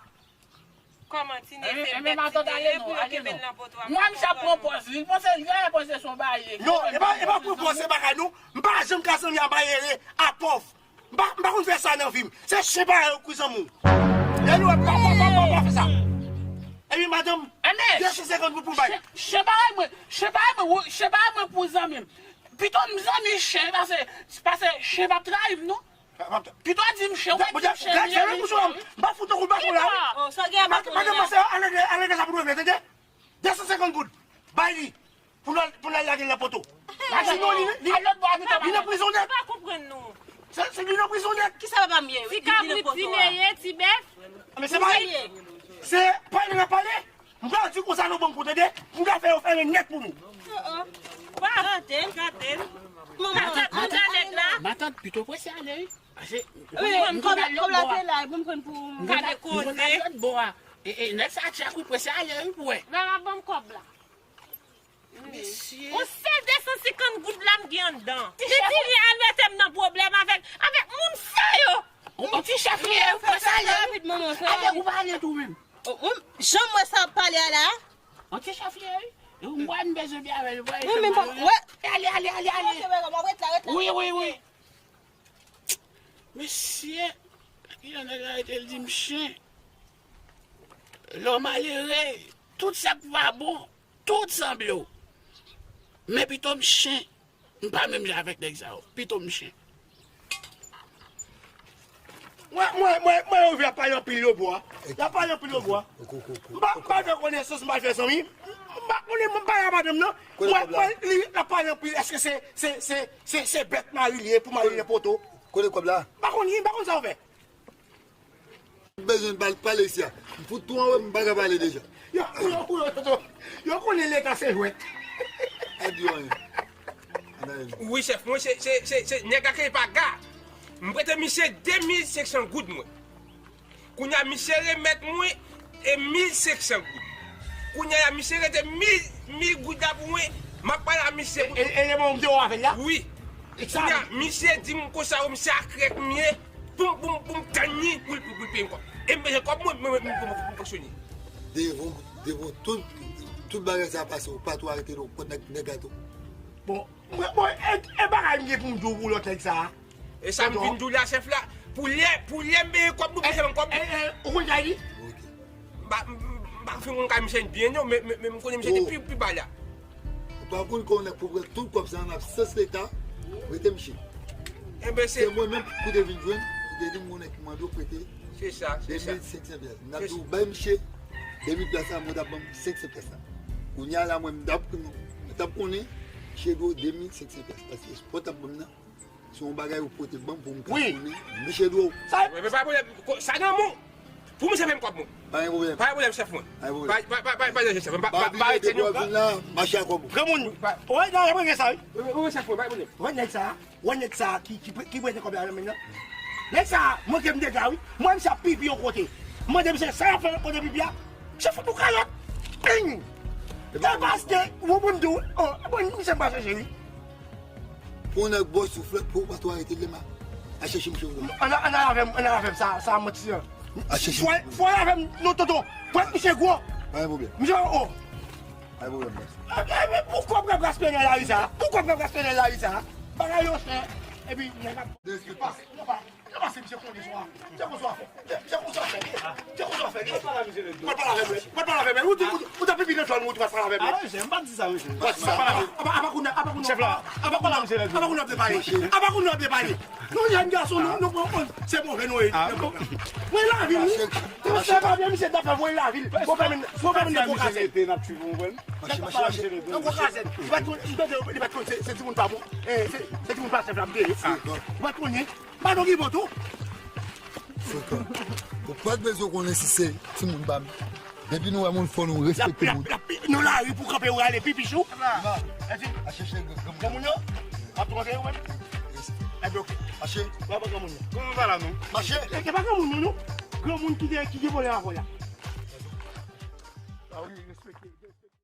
Kòman, Tine, se bèt Tine ye pou yo kenbe l nan poto a? Mwen, misye ap pran pòz li. Li panse, li genlè panse se yon baryè. Non, e pa, e pa pran pòz, se bagay nou. M pa janm ka zanmi a baryè, a pòv. M pa, m pa konn fè sa nan vi m. Se chen parèy ou k pi zanmi w. Lè nou wè, pa, pa, pa, pa, pa fè sa. Epi madanm, de san senkant goud pou bay. Chen parèy mwen, chen parèy mwen, chen parèy mwen pou zanmi m. Pito m zanmi chen, pase, pase chen p ap trayi m, non. Pito di m chen, ou di m chen, li ye. M pa fout tankou baton la. Madanm, madanm, ale, ale, ale sa pou nou regle, tande? De san senkant goud. Bay li. Pou n al, pou n al lage l nan poto. Sinon, li, li, li nan prizon nèt. M pa konprann nou. Se, se li nan prizon nèt. Kisa papa m ye? Ti kabrit, ti neye, ti bèf. Men se pa li. Se pale n ap pale. M pral di konsa nou ban m kou tande, m ka fè yo fèmen nèt pou nou. Oh, oh. Pa gade l, gade l. Manman, gade nèg la. Matant, pito prese ale, wi. Pase, wi, m konn al lòt bò a. M konn al lòt bò a. E, e, nèg sa tchèk, wi, prese ale, wi, pou wè. Mama, ban m kòb la. Mesye. Yon sèl de san senkant goud la m gen anndan. Ti Tine al mete m nan pwoblèm avèk, avèk moun sa yo. Yon ti chèf li ye, wi, prese ale, wi. Ale, ou pa ale tou menm. Jan m wè sa w ap pale a la. Yon ti chèf li ye, wi. Mwen, m bezwen byen avè l, vre. Wi, men bon, wè. Ale, ale, ale, ale. Wi, wi, wi. Mesye, ki jan nèg la rete, l di m chen. Lè w malere, tout sa k pa bon, tout sanble w. Men pito m chen. M pa menm jan avèk nèg sa yo. Pito m chen. Mwen, mwen, mwen, mwen, yo vle ap pale anpil yo bwa. Y ap pale anpil yo bwa. M pa, m pa fè konesans, m pa fè zanmi. M pa konnen, m pa la madanm nan. Mwen, mwen, li, l ap pale anpil. Èske se, se, se, se, se bèt mari li ye pou mari li nan poto? Kote kòb la? M pa konn, m pa konn sa w fè. Bezwen bal pale isi a. M fout tou anwe, m pa ka pale deja. Yo, yo, yo, yo, yo konnen leta se jwèt. Pa di anyen. Wi, chèf, mwen se, se, se, se nèg la ki paga. M prete misye de mil senk san goud mwen. Kounye a, misye remèt mwen e mil senk san goud. Kounye a, misye rete mil, mil goud la pou mwen. M ap pale a misye. E, e, e le bon m te wè avè l la? Wi. Kounye a, misye di m konsa, wi, misye a krèk m ye. Pou m, pou m, pou m tann li, pou l, pou l peye m kòb. E m bezwen kòb mwen, mwen, mwen, pou m fonksyone. Devan, devan tout, tout bagay sa pase, ou pa tou arete non, kot nèg, nèg la tou. Bon, mwen, bon, e, e bagay m gen pou m di w pou lòt nèg sa a. E sa m vin di w la, chèf la. Pou lè, pou lè m peye kòb, nou peye m kòb. E, e, ou konn sa l di? M pa, m pa fin konn ka misye byen non, men, men, men m konnen misye te pi, pi ba la. Ou pa konn kòman nèg pou pran tout kòb sa an absans leta, rete misye. Enben se. Se mwen menm pou te vin jwenn. Depi m konnen ki mande w prete de mil senk san pyès. M t ap di w bay misye de mil pyès la, mwen t ap ban m senk san pyès la. Kounye a la, mwen, m t ap, m t ap konnen misye dwe w de mil senk san pyès. Paske espò w t ap ban m nan, se yon bagay ou pote ban m pou m ka konnen misye dwe w. Sa, men pa pwoblèm, sa nan men w. Pou misye peye m kòb mwen. Pa gen pwoblèm. Pa gen pwoblèm, chèf mwen. Pa gen pwoblèm. Pa, pa, pa, pa, pa danje, chèf mwen. Pa, pa, pa rete nou. Vin la, mache ak kòb ou. Granmoun. Ou wè, nan, mwen gen sa, wi. Wi, wi, chèf mwen, pa gen pwoblèm. Wè nèg sa, wè nèg sa ki, ki, ki prete kòb la nan men l lan. Nèg sa, manke m dega, wi. Mwen, misye ap pipi yon kote. M mande misye, sa y ap fè kote pipi a? Misye fout nou kalòt. Ping! Se paske, ou konprann tou, oh, bon, misye m pa chèche, wi. Pou nèg bò souflèt, pou ou pa tou arete l, Lema. A chèche misye ou non. Ann, ann al avè m, ann al avè m, sa, sa manti an. A chèche. Fò, fò al avè m, non, tonton. Fò misye gwo. Pa gen pwoblèm. Misye, oh. Pa gen pwoblèm, bòs. Eh, eh, men poukò w pral gaspiye nan lari sa? Poukò w pral gaspiye nan lari sa? Bagay yo chè. Epi, nèg ap pase, non, pa. Yo pase misye konnen swa. Se konsa w fè. Se konsa w fè. Se konsa w fè. Mwen pale avè mwen. Mwen pale avè mwen. Ou di, ou, ou ta pipi nan djòl mwen, ou ta pale avè mwen. Ah, mesye, m pa di sa, mesye. Apa, apa kounye a, apa kounye a, apa kounye a, apa kounye a ap depale. Apa kounye a ap depale. Nou jèn gason, nou, nou pran, se move nou ye. Mwen lavil, wi. Tout se pa byen, misye ta fè mwen lavil. Bon, fè mwen, bon, fè mwen nan gwo kazèk. Nan gwo kazèk. Li pa t konn, li pa t konn, se, se timoun pa bon. Eh, se, se timoun pa chèf la, m te ye. Li pa t konnen. Badon ki bon tou. Frekan. Ou pa t bezwen konnen si se timoun pa m. Depi nou wè moun fò, nou respekte moun. L ap, l ap, l ap, nan lari pou kanpe ou rale pipi sou. A chèche granmoun. Granmoun yo? Ap twonpe ou menm? Ap bloke. Mache. Ou ap granmoun yo. Kòman pa la non? Mache. E pa granmoun nou, nou. Granmoun ki gen, ki gen vòlè avè w la. A wi, respekte.